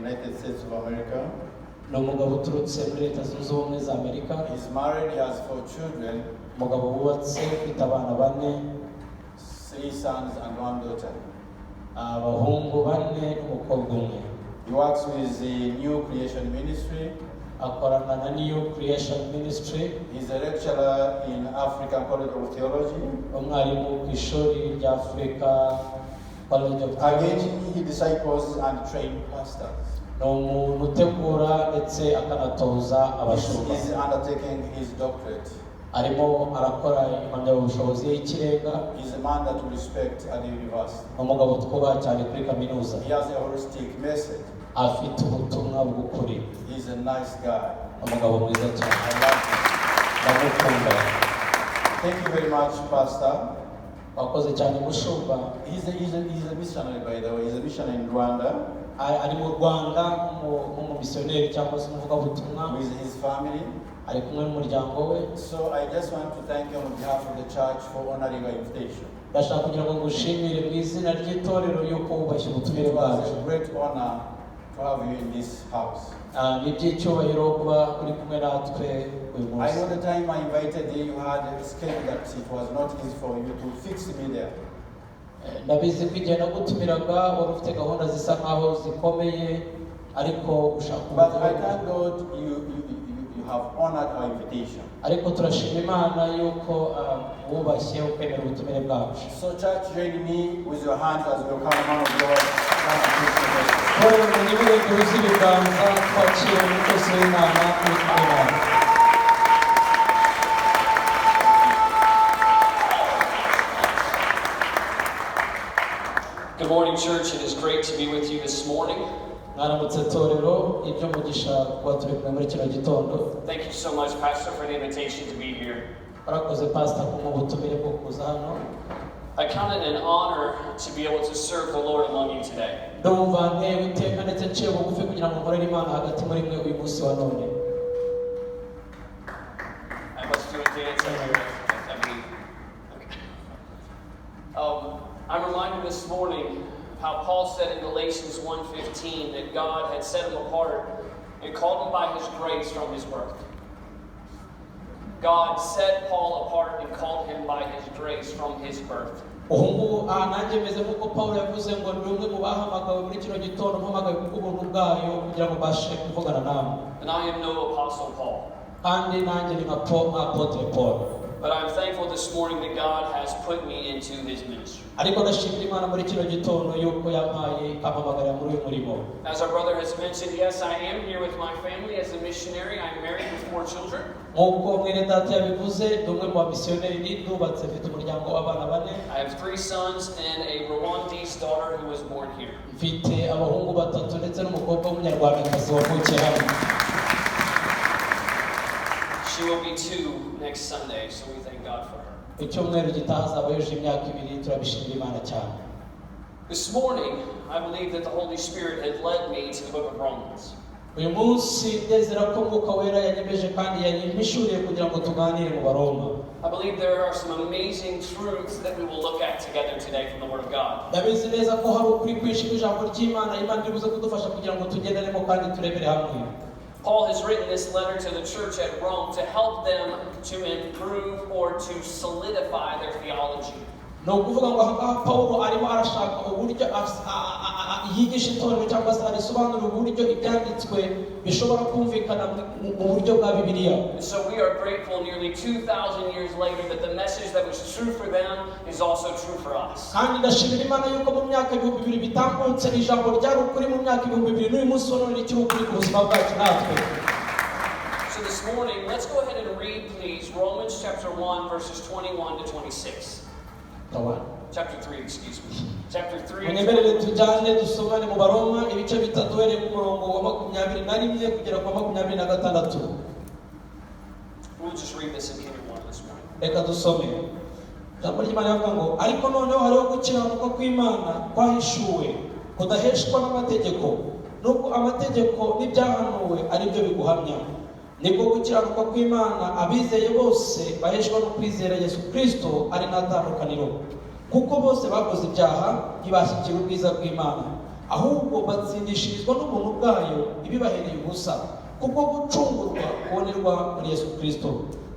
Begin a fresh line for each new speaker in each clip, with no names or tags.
United States of America.
Ni umugabo uturutse muri Leta Zunze Ubumwe za Amerika.
He's married, he has four children,
Umugabo wubatse, ufite abana bane,
three sons and one daughter.
Abahungu bane n'umukobwa umwe.
He works with the New Creation Ministry.
Akorana na New Creation Ministry.
He's a lecturer in African College of Theology.
Umwarimu ku ishuri rya Africa College of Theology.
Again, he disciples and trains pastors.
Ni umuntu utegura ndetse akanatoza
He's,
abashumba.
he's undertaking his doctorate.
Arimo arakora impamyabushobozi y'ikirenga.
He's a man that we respect at the university.
Ni umugabo twubaha cyane kuri kaminuza.
He has a holistic message.
Afite ubutumwa bw'ukuri.
He's a nice guy.
Umugabo mwiza cyane.
I love him.
Ndamukunda.
Thank you very much, Pastor.
Wakoze cyane, mushumba.
He's a missionary, by the way. He's a missionary in Rwanda
Ari mu Rwanda nk'umumisiyoneri cyangwa se umuvugabutumwa.
With his family.
Ari kumwe n'umuryango we.
So I just want to thank you on behalf of the church for honoring our invitation.
Ndashaka kugira ngo ngushimire mu izina ry'itorero yuko wubashye ubutumire
It was
bwacu.
A great honor to have you in this house.
Ah, ni iby'icyubahiro kuba uri kumwe natwe uyu
I
munsi.
Know the time I invited you, you had a schedule that it was not easy for you to fix me there.
Eh, ndabizi ko igihe nagutumiraga wari ufite gahunda zisa nkaho zikomeye, ariko ushaka
But I
uburyo.
Thank God you have honored our invitation.
Ariko turashima Imana yuko ah, wubashye ukemera ubutumire bwacu.
So church, join me with your hands as we welcome man of God. Come and preach the gospel.
Torero, munyemere duhuze ibiganza twakire umukozi w'Imana uri kumwe natwe.
Good morning, church. It is great to be with you this morning.
Mwaramutse torero, iby'umugisha kuba turi kumwe muri kino gitondo.
Thank you so much, Pastor, for the invitation to be here.
Warakoze, pasita, kumpa ubutumire bwo kuza hano.
I count it an honor to be able to serve the Lord among you today.
Ndumva ntewe iteka ndetse nciye bugufi kugira ngo nkorere Imana hagati muri mwe uyu munsi wa none.
I must do a dance up here, I believe. Okay. I'm reminded this morning of how Paul said in Galatians 1:15 that God had set him apart and called him by his grace from his birth. God set Paul apart and called him by his grace from his birth.
Ubu ngubu aha nanjye meze nk'uko Paul yavuze ngo ndi umwe mu bahamagawe muri kino gitondo, mpamagawe kubw'ubuntu bwayo kugira ngo mbashe kuvugana namwe.
And I am no Apostle Paul.
Kandi nanjye ni nka Paul, nka Apotre Paul.
But I'm thankful this morning that God has put me into his ministry.
Ariko ndashimira Imana muri kino gitondo yuko yampaye ikampamagarira muri uyu murimo.
As our brother has mentioned, yes, I am here with my family as a missionary. I'm married with four children.
Nk'uko mwene data yabivuze, ndi umwe mu bamisiyoneri, ndubatse, mfite umuryango w'abana bane.
I have three sons and a Rwandese daughter who was born here.
Mfite abahungu batatu ndetse n'umukobwa w'umunyarwandakazi wavukiye hano.
She will be 2 next Sunday, so we thank God for her.
Icyumweru gitaha azaba yujuje imyaka 2, turabishimira Imana cyane.
This morning, I believe that the Holy Spirit had led me to the book of Romans.
Uyu munsi ndizera ko Mwuka Wera yanyemeje kandi yanyimishuriye kugira ngo tuganire mu Baroma.
I believe there are some amazing truths that we will look at together today from the Word of God.
Ndabizi neza ko hari ukuri kwinshi kw'ijambo ry'Imana Imana iri buze kudufasha kugira ngo tugenderemo kandi turebere hamwe.
Paul has written this letter to the church at Rome to help them to improve or to solidify their theology.
Ni ukuvuga ngo aha ngaha Pawulo arimo arashaka uburyo yigisha itorero cyangwa se arisobanura uburyo ibyanditswe bishobora kumvikana mu buryo bwa Bibiliya.
And so we are grateful nearly 2,000 years later that the message that was true for them is also true for us.
Kandi ndashimira Imana yuko mu myaka 2000 bitambutse, ijambo ryari ukuri mu myaka 2000, n'uyu munsi wa none rikiri ukuri ku buzima bwacu natwe.
So this morning, let's go ahead and read, please, Romans chapter 1, verses 21 to 26. Chapter 3, excuse me. Chapter 3.
Munyemerere tujyane dusomane mu Baroma ibice bitatu, uhereye ku murongo wa 21 kugera ku wa 26.
We'll just read this in Kinyarwanda this morning.
Reka dusome ijambo ry'Imana rivuga ngo: "Ariko noneho hariho gukiranuka kw'Imana kwahishuwe kudaheshwa n'amategeko, nubwo amategeko n'ibyahanuwe ari byo biguhamya. Nibwo gukiranuka kw'Imana abizeye bose baheshwa no kwizera Yesu Kristo, ari nta tandukaniro, kuko bose bakoze ibyaha ntibashyikira ubwiza bw'Imana, Ahubwo batsindishirizwa n'ubuntu bwayo ibibahereye ubusa kubwo gucungurwa kubonerwa muri Yesu Kristo.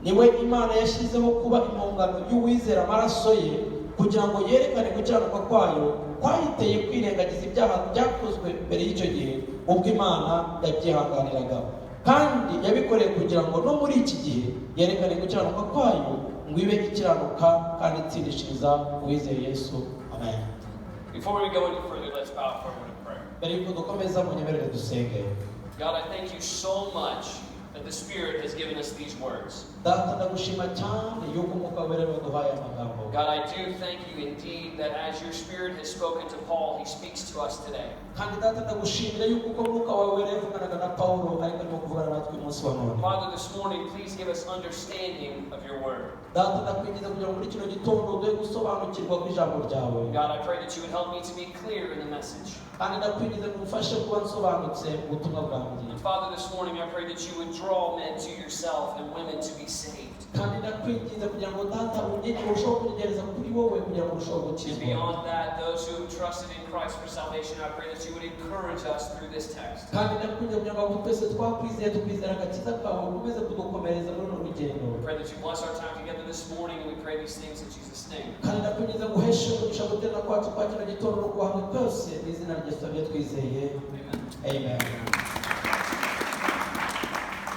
Niwe Imana yashyizeho kuba impongano y'uwizera amaraso ye, kugira ngo yerekane gukiranuka kwayo kwayiteye kwirengagiza ibyaha byakozwe mbere y'icyo gihe, ubwo Imana yabyihanganiraga. Kandi yabikoreye kugira ngo no muri iki gihe yerekane gukiranuka kwayo, ngo ibe ikiranuka kandi itsindishiriza uwizeye Yesu. Amen.
Before we go any further, let's bow for a word of prayer.
Mbere y'uko dukomeza, munyemerere dusenge.
God, I thank you so much that the Spirit has given us these words.
Data, ndagushima cyane yuko Umwuka Wera waduhaye amagambo.
God, I do thank you indeed that as your Spirit has spoken to Paul, he speaks to us today.
Kandi Data, ndagushimira yuko uko Mwuka wawe Wera yavuganaga na Pawulo ariko arimo kuvugana natwe umunsi wa none.
Father, this morning, please give us understanding of your word.
Data, ndakwinginze kugira ngo muri kino gitondo uduhe gusobanukirwa kw'ijambo ryawe.
God, I pray that you would help me to be clear in the message.
Kandi ndakwinginze ngo umfashe kuba nsobanutse mu butumwa bwanjye.
And Father, this morning, I pray that you would draw men to yourself and women to be saved.
Kandi ndakwinginze kugira ngo Data urusheho kunyegereza kuri wowe kugira ngo urusheho
And
gukizwa.
Beyond that, those who have trusted in Christ for salvation, I pray that you would encourage us through this text.
Kandi ndakwinginze kugira ngo abo twese twakwizeye tukwizera agakiza kawe ukomeze kudukomereza muri runo rugendo.
We pray that you bless our time together this morning, and we pray these things in Jesus' name.
Kandi ndakwinginze ngo uheshe umugisha guterana kwacu kwa kino gitondo no kuba hamwe twese mu izina rya Yesu tubye twizeye.
Amen.
Amen.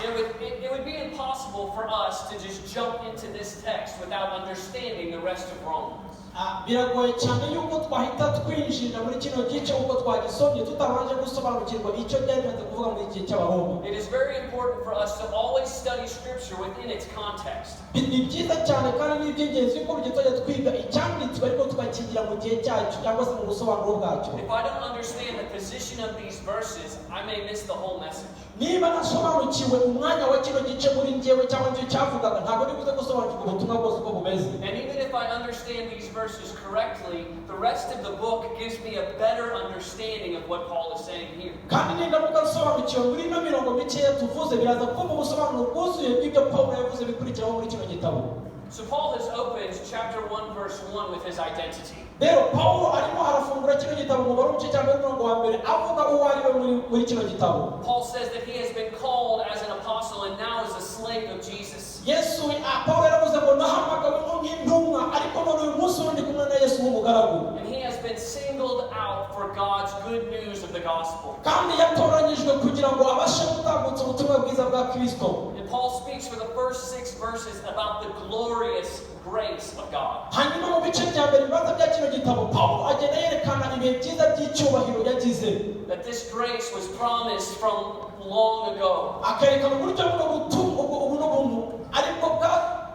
It would be impossible for us to just jump into this text without understanding the rest of Romans.
Ah, biragoye cyane yuko twahita twinjira muri kino gice uko twagisomye tutabanje gusobanukirwa icyo byari bimaze kuvuga muri iki gihe cy'Abaroma.
It is very important for us to always study Scripture within its context.
Ni byiza cyane kandi ni iby'ingenzi yuko buri gihe tujya twiga icyanditswe ariko tukakigira mu gihe cyacyo cyangwa se mu busobanuro bwacyo.
If I don't understand the position of these verses, I may miss the whole message.
Niba nasobanukiwe umwanya wa kino gice muri njyewe cyangwa icyo cyavugaga, ntabwo nibuze gusobanukirwa ubutumwa bwose uko bumeze.
And even if I understand these verses correctly, the rest of the book gives me a better understanding of what Paul is saying here.
Kandi nindamuka nsobanukiwe muri ino mirongo mikeya tuvuze, biraza kuba mu busobanuro bwuzuye bw'ibyo Pawulo yavuze bikurikiraho muri kino gitabo.
So Paul has opened chapter 1, verse 1 with his identity.
Rero Pawulo arimo arafungura kino gitabo mu Baroma igice cya mbere umurongo wa mbere avuga uwo ari we muri kino gitabo.
Paul says that he has been called as an apostle and now is a slave of Jesus.
Yesu ah, Pawulo yaravuze ngo nahamagawe nko nk'intumwa ariko none uyu munsi undi kumwe na Yesu nk'umugaragu.
And he has been singled out for God's good news of the gospel.
Kandi yatoranyijwe kugira ngo abashe gutambutsa ubutumwa bwiza bwa Kristo.
And Paul speaks for the first six verses about the glorious grace of God.
Hanyuma mu bice bya mbere bibanza bya kino gitabo, Pawulo agenda yerekana ibihe byiza by'icyubahiro yagize.
That this grace was promised from long ago.
Akerekana uburyo buno butumwa ubu buntu aribwo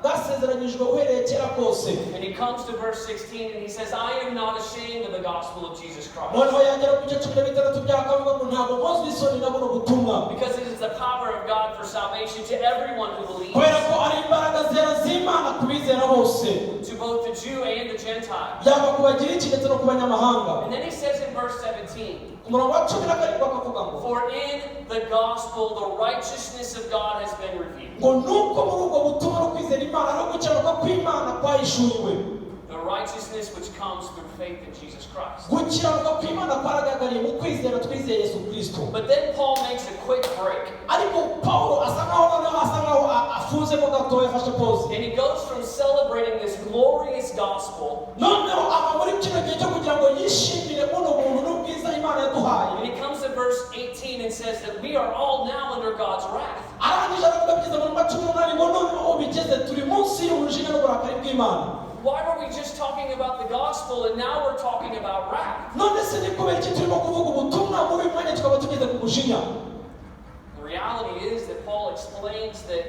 bwasezeranyijwe uhereye kera kose.
And he comes to verse 16 and he says, "I am not ashamed of the gospel of Jesus Christ."
Noneho yagera ku gice 16 byaka akavuga ngo ntabwo nkozwe isoni na buno butumwa.
Because it is the power of God for salvation to everyone who believes,
Kubera ko ari imbaraga zera z'Imana ku bizera bose,
to both the Jew and the Gentile.
Yaba ku Bagiriki ndetse no ku banyamahanga.
And then he says in verse 17,
Ku murongo wa 17 bakavuga ngo,
"For in the gospel the righteousness of God has been revealed."
Ngo nuko muri ubwo butumwa no kwizera Imana no gukiranuka kw'Imana kwahishuriwe.
The righteousness which comes through faith in Jesus Christ.
Gukiranuka kw'Imana kwaragaragariye mu kwizera twizeye Yesu Kristo.
But then Paul makes a quick break.
Ariko Pawulo asa nkaho noneho asa nkaho afunzemo gatoya, afashe pause.
And he goes from celebrating this glorious gospel
Noneho ava muri kino gihe cyo kugira ngo yishimire buno buntu n'ubwiza Imana yaduhaye,
and he comes to verse 18 and says that we are all now under God's wrath.
Arangije aravuga bigeze mu 18 ngo noneho ubu bigeze turi munsi y'umujinya n'uburakari bw'Imana.
Why were we just talking about the gospel and now we're talking about wrath?
None se ni kubera iki turimo kuvuga ubutumwa muri uyu mwanya tukaba tugeze ku mujinya?
The reality is that Paul explains that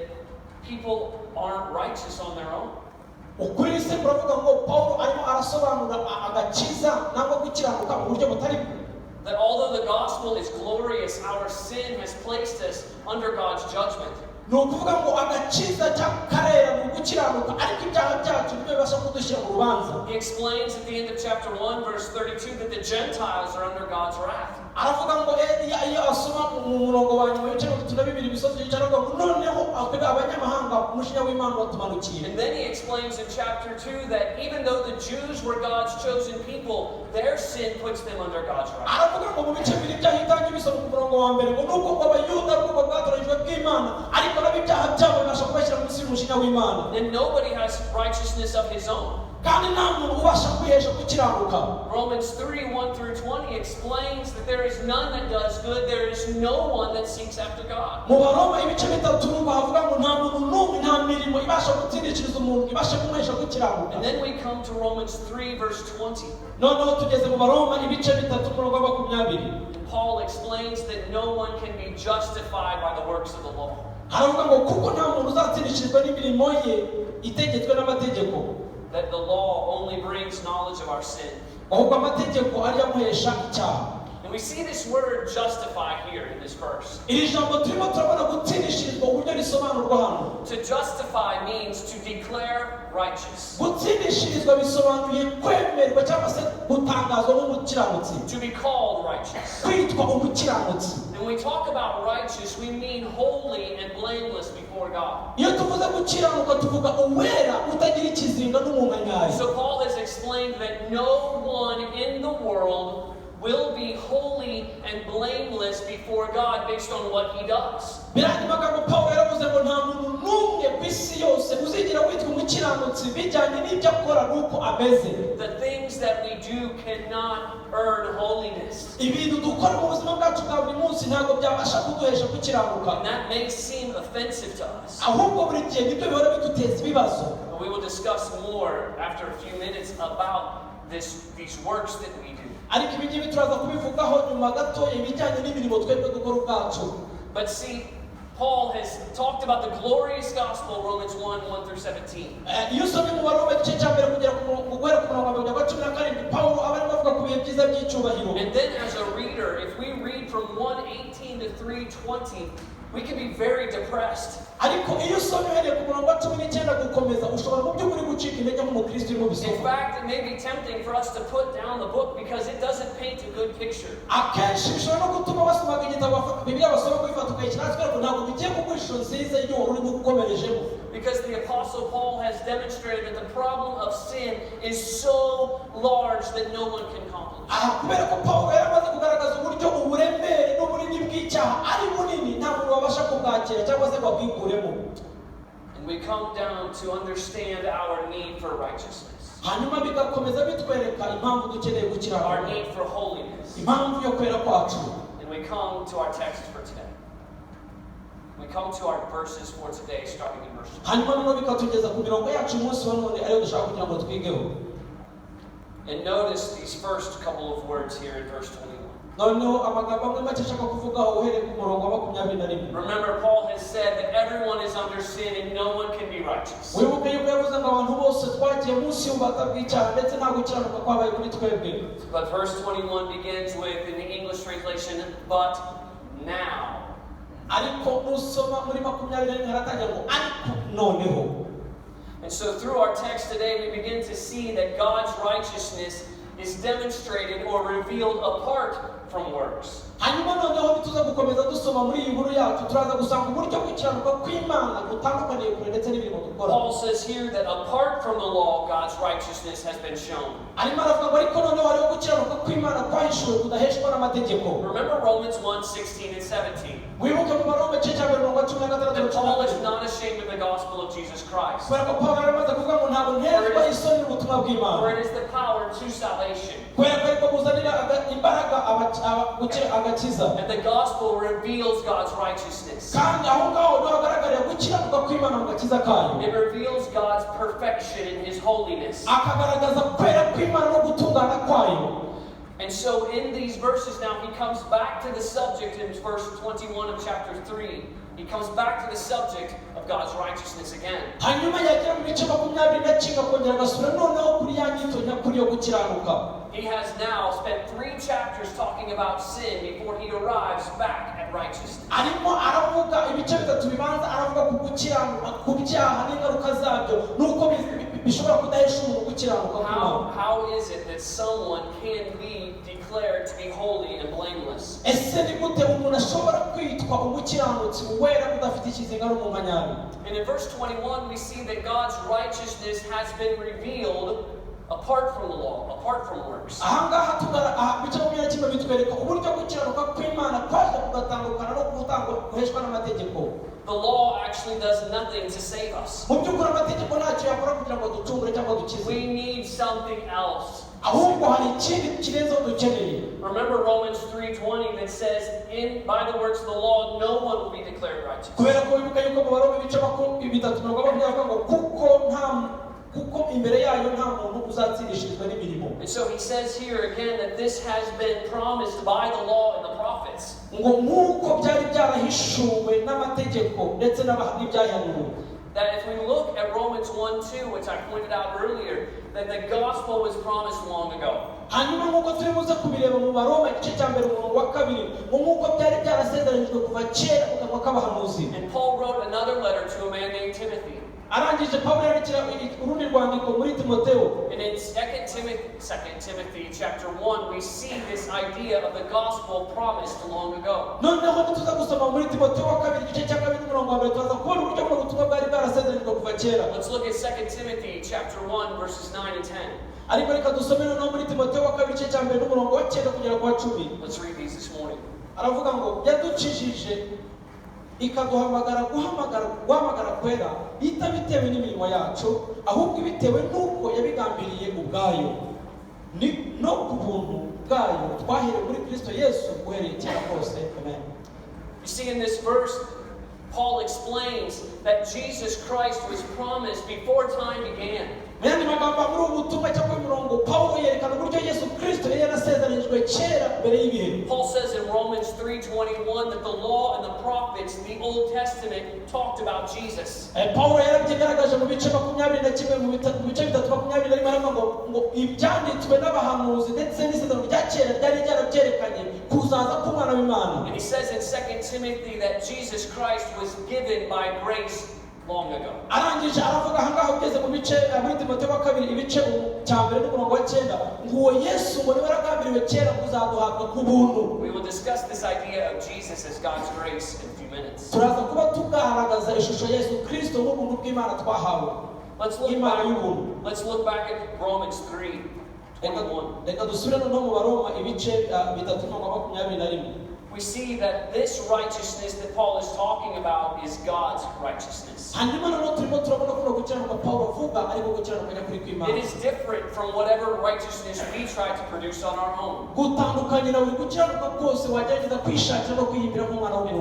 people aren't righteous on their own.
Ukuri se kuravuga ngo Pawulo arimo arasobanura agakiza nangwa gukiranuka mu buryo butari bwo.
That although the gospel is glorious, our sin has placed us under God's judgment.
Ni ukuvuga ngo agakiza cyangwa karera ni ugukiranuka ariko ibyaha byacu nibyo bibasha kudushyira mu rubanza.
He explains at the end of chapter 1, verse 32, that the Gentiles are under God's wrath.
Aravuga ngo iyo asoma mu mu murongo wa nyuma w'ibice 32 bisoza igice, aravuga ngo noneho twebwe abanyamahanga umujinya w'Imana watumanukiye.
And then he explains in chapter 2 that even though the Jews were God's chosen people, their sin puts them under God's wrath.
Aravuga ngo mu bice bibiri by'aho bisoma ku murongo wa mbere ngo nubwo ngo Abayuda ari ubwoko bwatoranyijwe bw'Imana, ariko nabo ibyaha byabo bibasha kubashyira munsi y'umujinya w'Imana.
And nobody has righteousness of his own.
Kandi nta muntu ubasha kwihesha gukiranuka.
Romans 3 1 through 20 explains that there is none that does good, there is no one that seeks after God.
Mu Baroma ibice bitatu numva havuga ngo nta muntu n'umwe, nta mirimo ibasha gutsindishiriza umuntu ibasha kumuhesha gukiranuka.
And then we come to Romans 3, verse 20.
Noneho tugeze mu Baroma ibice bitatu umurongo wa 20.
And Paul explains that no one can be justified by the works of the law.
Aravuga ngo kuko nta muntu uzatsindishirizwa n'imirimo ye itegetswe n'amategeko.
That the law only brings knowledge of our sin.
Ahubwo amategeko ariyo amuhesha icyaha.
And we see this word "justify" here in this verse.
Iri jambo turimo turabona gutsindishirizwa uburyo risobanurwa hano.
To justify means to declare righteous,
Gutsindishirizwa bisobanuye kwemerwa cyangwa se gutangazwa nk'umukiranutsi,
to be called righteous.
Kwitwa umukiranutsi.
And when we talk about righteous, we mean holy and blameless before God.
Iyo tuvuze gukiranuka tuvuga uwera utagira ikizinga n'umunkanyari.
So Paul has explained that no one in the world will be holy and blameless before God based on what he does.
Mu yandi magambo Pawulo yaravuze ngo nta muntu n'umwe ku isi yose uzigera witwa umukiranutsi bijyanye n'ibyo akora n'uko ameze.
The things that we do cannot earn holiness.
Ibintu dukora mu buzima bwacu bwa buri munsi ntabwo byabasha kuduhesha gukiranuka.
And that may seem offensive to us.
Ahubwo buri gihe nibyo bihora biduteza ibibazo.
But we will discuss more after a few minutes about these works that we do.
Ariko ibi ngibi turaza kubivugaho nyuma gatoya ibijyanye n'imirimo twebwe dukora ubwacu.
But see, Paul has talked about the glorious gospel, Romans 1 1 through 17.
Eh, iyo usomye mu Baroma igice cya mbere kugera ku murongo guhera ku murongo wa mbere kugera ku wa 17, Pawulo aba arimo avuga ku bihe byiza by'icyubahiro.
And then as a reader, if we read from 1:18 to 3:20, we can be very depressed.
Ariko iyo usomye uhereye ku murongo wa 19 gukomeza ushobora mu by'ukuri gucika intege nk'umukristo urimo
In
bisoma.
Fact, it may be tempting for us to put down the book because it doesn't paint a good picture.
Akenshi bishobora no gutuma basomaga igitabo Bibiliya basoma kuyifata ukayishyira hasi kubera ko ntabwo bigiye kuguha ishusho nziza y'ibyo wari urimo ukomerejemo.
Because the Apostle Paul has demonstrated that the problem of sin is so large that no one can accomplish.
Aha kubera ko Pawulo yari amaze kugaragaza uburyo uburemere n'ubunini bw'icyaha ari bunini nta muntu wabasha kubwakira cyangwa se ngo abwikuremo.
And we come down to understand our need for righteousness,
Hanyuma bigakomeza bitwereka impamvu dukeneye
our
gukiranuka,
need for holiness.
Impamvu yo kwera kwacu.
And we come to our text for today. We come to our verses for today, starting in verse 2.
Hanyuma noneho bikatugeza ku mirongo yacu umunsi wa none ariyo dushaka kugira ngo twigeho.
And notice these first couple of words here in verse 21.
Noneho amagambo amwe make nshaka kuvugaho uhereye ku murongo wa 21.
Remember, Paul has said that everyone is under sin and no one can be righteous.
Wibuke yuko yavuze ngo abantu bose twagiye munsi y'ububata bw'icyaha ndetse nta gukiranuka kwabaye kuri twebwe.
But verse 21 begins with, in the English translation, "but now."
Ariko nusoma muri 21 haratangira ngo ariko noneho.
And so through our text today, we begin to see that God's righteousness is demonstrated or revealed apart from works.
Hanyuma noneho nituza gukomeza dusoma muri iyi nkuru yacu turaza gusanga uburyo gukiranuka kw'Imana gutandukaniye kure ndetse n'imirimo dukora.
Paul says here that apart from the law, God's righteousness has been shown.
Arimo aravuga ngo ariko noneho hariho gukiranuka kw'Imana kwahishuwe kudaheshwa n'amategeko.
Remember Romans 1 16 and 17.
Wibuke mu Baroma igice cya mbere mirongo 16
That Paul is
na
not ashamed of the gospel of Jesus Christ.
kubera ko Pawulo yari amaze kuvuga ngo ntabwo nterwa isoni n'ubutumwa bw'Imana.
For it is the power to salvation.
Kubera ko ariko buzanira imbaraga gukira agakiza.
And the gospel reveals God's righteousness.
Kandi aho ngaho niho hagaragarira gukiranuka kw'Imana mu gakiza kayo.
It reveals God's perfection and his holiness.
Akagaragaza kwera kw'Imana no gutungana kwayo.
And so in these verses now, he comes back to the subject in verse 21 of chapter 3. He comes back to the subject of God's righteousness again.
Hanyuma yagera mu bice 21 akongera agasubira noneho kuri ya nyito nyakuri yo gukiranuka.
He has now spent three chapters talking about sin before he arrives back at righteousness.
Arimo aravuga ibice bitatu bibanza aravuga ku gukiranuka ku byaha n'ingaruka zabyo n'uko bishobora kudahesha umuntu gukiranuka kw'Imana.
How is it that someone can be declared declared to be holy and blameless?
Ese ni gute umuntu ashobora kwitwa umukiranutsi wera udafite ikizinga n'umunkanyari?
And in verse 21, we see that God's righteousness has been revealed apart from the law, apart from works.
Ahangaha tugara aha bice 21 bitwereka uburyo gukiranuka kw'Imana kwaje kugatandukana no gutangwa guheshwa n'amategeko.
The law actually does nothing to save us.
Mu by'ukuri amategeko ntacyo yakora kugira ngo ducungure cyangwa dukize.
We need something else.
Ahubwo hari ikindi kirenzeho dukeneye.
Remember Romans 3:20 that says, "In by the works of the law, no one will be declared righteous."
Kubera ko wibuka yuko mu Baroma ibice 3:20 avuga ngo kuko imbere yayo nta muntu uzatsindishirizwa n'imirimo.
And so he says here again that this has been promised by the law and the prophets.
Ngo nk'uko byari byarahishuwe n'amategeko ndetse n'ibyahanuwe.
That if we look at Romans 1:2, which I pointed out earlier, that the gospel was promised long ago.
Hanyuma nk'uko turi buze kubireba mu Baroma igice cya mbere umurongo wa kabiri ngo nk'uko byari byarasezeranyijwe kuva kera mu kanwa k'abahanuzi.
And Paul wrote another letter to a man named Timothy.
Arangije Pawulo yandikira urundi rwandiko muri Timoteo.
And in 2 Timothy chapter 1, we see this idea of the gospel promised long ago.
Noneho nituza gusoma muri Timoteo wa kabiri igice cya kabiri n'umurongo wa mbere turaza kubona uburyo buno butumwa bwari bwarasezeranyijwe kuva kera.
Let's look at 2 Timothy chapter 1, verses 9 and 10.
Ariko reka dusome noneho muri Timoteo wa kabiri igice cya mbere n'umurongo wa 9 kugera ku wa 10.
Let's read these this morning.
Aravuga ngo yadukijije ikaduhamagara guhamagara kwera itabitewe n'imirimo yacu ahubwo ibitewe n'uko yabigambiriye ubwayo ni no ku buntu bwayo twaherewe muri Kristo Yesu uhereye kera kose. Amen.
You see, in this verse, Paul explains that Jesus Christ was promised before time began.
Mu yandi magambo muri ubu butumwa cyangwa umurongo Pawulo yerekana uburyo Yesu Kristo yari yarasezeranyijwe kera mbere y'ibihe.
Paul says in Romans 3:21 that the law and the prophets, the Old Testament, talked about Jesus.
Pawulo yarabyigaragaje mu bice 21 mu bice 3:21 aravuga ngo ibyanditswe n'abahanuzi ndetse n'isezerano rya kera ryari ryarabyerekanye kuzaza k'umwana w'Imana.
And he says in 2 Timothy that Jesus Christ was given by grace long ago.
Arangije aravuga ahangaha ugeze mu bice muri Timoteyo wa kabiri ibice cya mbere n'umurongo wa 9 ngo uwo Yesu ngo niwe waragambiriwe kera kuzaduhabwa ku buntu.
We will discuss this idea of Jesus as God's grace in a few minutes.
Turaza kuba tugaragaza ishusho Yesu Kristo nk'ubuntu bw'Imana twahawe.
Let's look back at Romans 3:21.
Reka dusubire noneho mu Baroma ibice 3:21.
We see that this righteousness that Paul is talking about is God's righteousness.
It
is different from whatever righteousness we try to produce on our own. In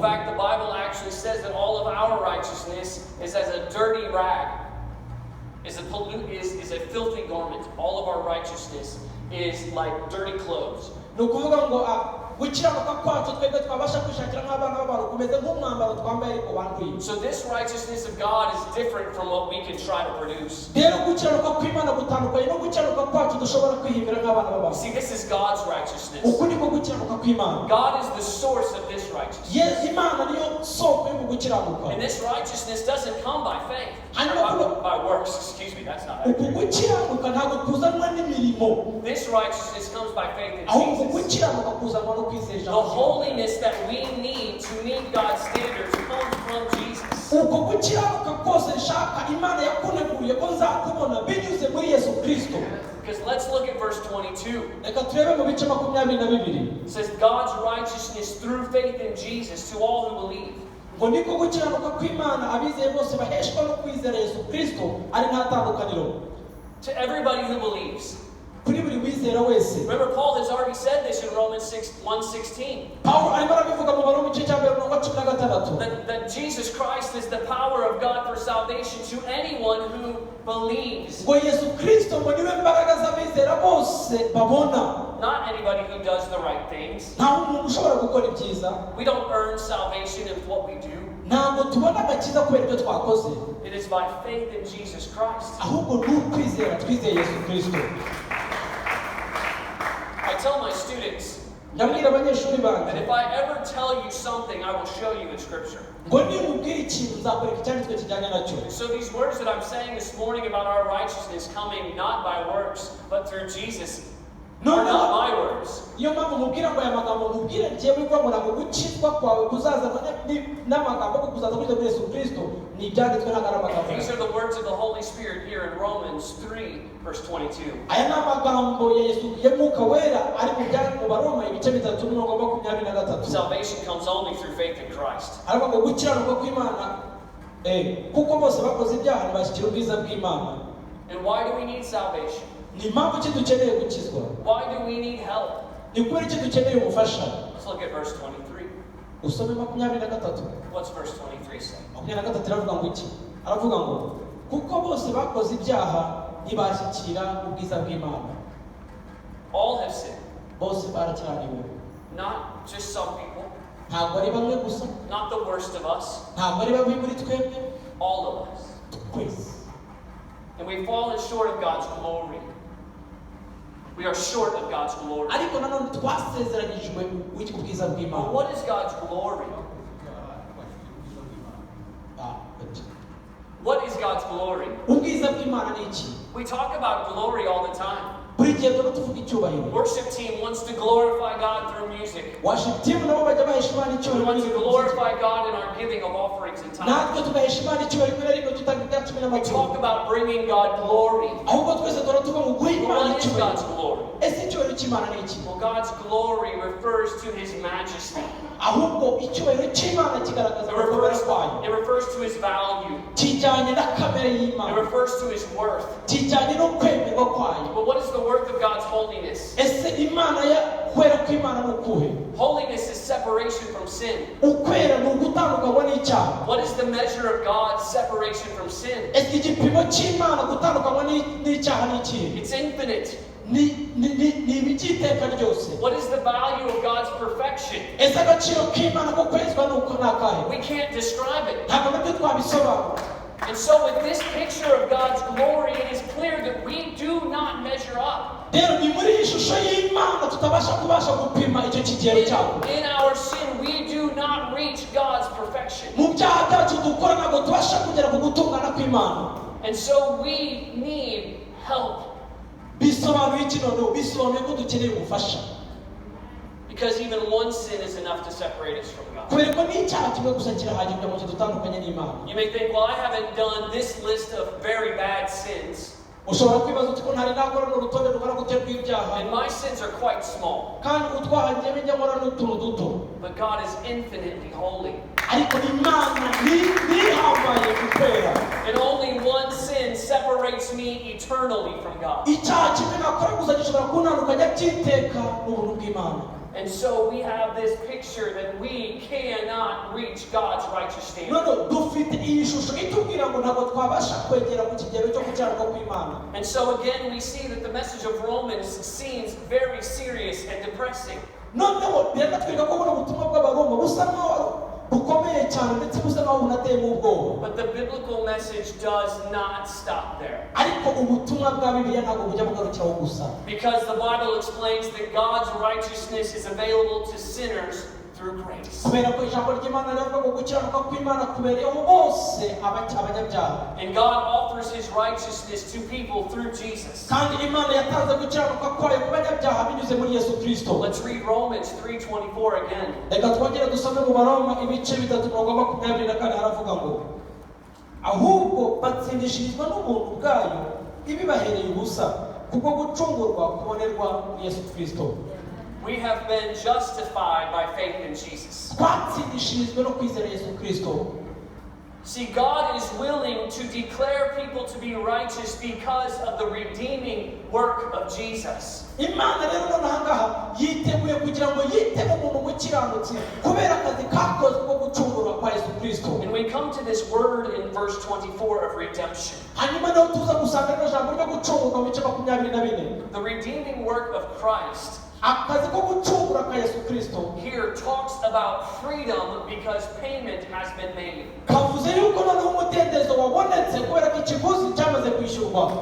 fact, the Bible actually says that all of our righteousness is as a dirty rag, is a filthy garment. All of our righteousness is like dirty clothes. So this righteousness of God is different from what we can try to produce. See, this is God's righteousness. God is the source of this righteousness. And this righteousness doesn't come by faith, by works. Excuse me, that's not accurate. This righteousness comes by faith in Jesus. The holiness that we need to meet God's standards comes from Jesus. Because let's look at verse 22. It says, God's righteousness through faith in Jesus to all who believe. To everybody who believes. Remember, Paul has already said this in Romans 1:16. That Jesus Christ is the power of God for salvation to anyone who believes. Not anybody who does the right things. We don't earn salvation in what we do. It is by faith in Jesus Christ. I tell my students that if I ever tell you something, I will show you in Scripture. So these words that I'm saying this morning about our righteousness coming not by works, but through Jesus.
No,
are
no.
not my words.
Niyo mpamvu mubwira ngo aya magambo mubwira ngewe bivuga ngo ntabwo gukizwa kwawe kuzazanwa n'amagambo ko kuzaza kujya muri Yesu Kristo ni ibyanditswe, ntabwo ari amagambo.
These are the words of the Holy Spirit here in Romans 3, verse 22.
Aya ni amagambo ya Yesu ya Mwuka Wera ari mu Baroma ibice 3 n'umurongo wa 23.
Salvation comes only through faith in Christ.
Aravuga ngo gukiranuka kw'Imana kuko bose bakoze ibyaha ntibashyikira ubwiza bw'Imana.
And why do we need salvation?
Ni impamvu ki dukeneye gukizwa?
Why do we need help?
Ni kubera iki dukeneye ubufasha?
Let's look at verse 23.
Usome 23.
What's verse 23 say?
23 iravuga ngo iki? Aravuga ngo kuko bose bakoze ibyaha ntibashyikira ubwiza bw'Imana.
All have sinned.
Bose barakiraniwe.
Not just some people,
Ntabwo ari bamwe gusa,
not the worst of us,
ntabwo ari babi muri twebwe,
all of us.
Twese.
And we've fallen short of God's glory. We are short of God's glory.
Ariko nanone twasezeranyijwe ubwiza
But
bw'Imana.
what is God's glory?
Ah, but-
What is God's glory?
Ubwiza bw'Imana ni iki?
We talk about glory all the time.
Buri gihe tuba tuvuga icyubahiro.
Worship team wants to glorify God through music.
Worship team nabo bajya bahesha Imana
We
icyubahiro
want to
binyuze mu muziki.
glorify God in our giving of offerings and tithes.
Natwe tugahesha Imana icyubahiro rimwe na rimwe dutanga ibya cumi
We
n'amaturo.
talk about bringing God glory.
Ahubwo twese duhora tuvuga ngo guha
But
Imana
what is
icyubahiro.
God's glory?
Ese icyubahiro cy'Imana ni iki?
Well, God's glory refers to His majesty.
Ahubwo icyubahiro cy'Imana kigaragaza
It
gukomera
refers,
kwayo.
it refers to His value.
Kijyanye na kamere
It
y'Imana.
refers to His worth.
Kijyanye no kwemerwa kwayo.
But what is the worth of God's holiness?
Ese Imana ya kwera kw'Imana ni ukuhe?
Holiness is separation from sin.
Ukwera ni ugutandukanywa n'icyaha.
What is the measure of God's separation from sin?
Ese igipimo cy'Imana gutandukanywa n'icyaha ni ikihe?
It's infinite.
Ni iby'iteka ryose.
What is the value of God's perfection?
Ese agaciro k'Imana ko kwezwa ni uko ni akahe?
We can't describe it.
Ntabwo nabyo twabisobanura.
And so, with this picture of God's glory, it is clear that we do not measure up.
Rero ni muri iyi shusho y'Imana tutabasha kubasha gupima icyo kigero cyabo.
In our sin, we do not reach God's perfection.
Mu byaha byacu dukora ntabwo tubasha kugera ku gutungana kw'Imana.
And so, we need help.
Bisobanuye iki noneho? Bisobanuye ko dukeneye ubufasha.
Because even one sin is enough to separate us from God.
Kubera ko n'icyaha kimwe gusa kirahagije kugira ngo kidutandukanye n'Imana.
You may think, "Well, I haven't done this list of very bad sins,
Ushobora kwibaza uti ko ntari nakora n'urutonde rungana gute rw'ibyaha,
and my sins are quite small."
kandi utwaha njyewe njya nkora n'utuntu duto.
But God is infinitely holy.
Ariko Imana ni ihambaye mu kwera.
And only one sin separates me eternally from God.
Icyaha kimwe nakora gusa gishobora kuntandukanya by'iteka n'ubuntu bw'Imana.
And so we have this picture that we cannot reach God's righteous standard.
None dufite iyi shusho itubwira ngo ntabwo twabasha kwegera ku kigero cyo gukiranuka kw'Imana.
And so again, we see that the message of Romans seems very serious and depressing.
Noneho biranatwereka ko buno butumwa bw'Abaroma busa nkaho bukomeye cyane ndetse busa nkaho bunateyemo ubwoba.
But the biblical message does not stop there.
Ariko ubutumwa bwa Bibiliya ntabwo bujya bugarukiraho gusa.
Because the Bible explains that God's righteousness is available to sinners through grace.
Kubera ko ijambo ry'Imana riravuga ngo gukiranuka kw'Imana kubereyeho bose abanyabyaha.
And God offers his righteousness to people through Jesus.
Kandi Imana yatanze gukiranuka kwayo ku banyabyaha binyuze muri Yesu Kirisito.
Let's read Romans 3:24 again.
Reka twongere dusome mu Baroma ibice 3 umurongo wa 24. Haravuga ngo ahubwo batsindishirizwa n'ubuntu bwayo ibibahereye ubusa kubwo gucungurwa kubonerwa muri Yesu Kirisito.
We have been justified by faith in Jesus.
Twatsindishirijwe no kwizera Yesu Kirisito.
See, God is willing to declare people to be righteous because of the redeeming work of Jesus.
Imana rero none ahangaha yiteguye kugira ngo yite umuntu umukiranutsi kubera akazi kakozwe ko gucungurwa kwa Yesu Kirisito.
And we come to this word in verse 24 of redemption.
Hanyuma niho tuza gusanga rino jambo ryo gucungurwa mu bice 24.
The redeeming work of Christ
Akazi ko gucungura ka Yesu Kirisito
here talks about freedom because payment has been made.
Kavuze yuko noneho umudendezo wabonetse kubera ko ikiguzi cyamaze kwishyurwa.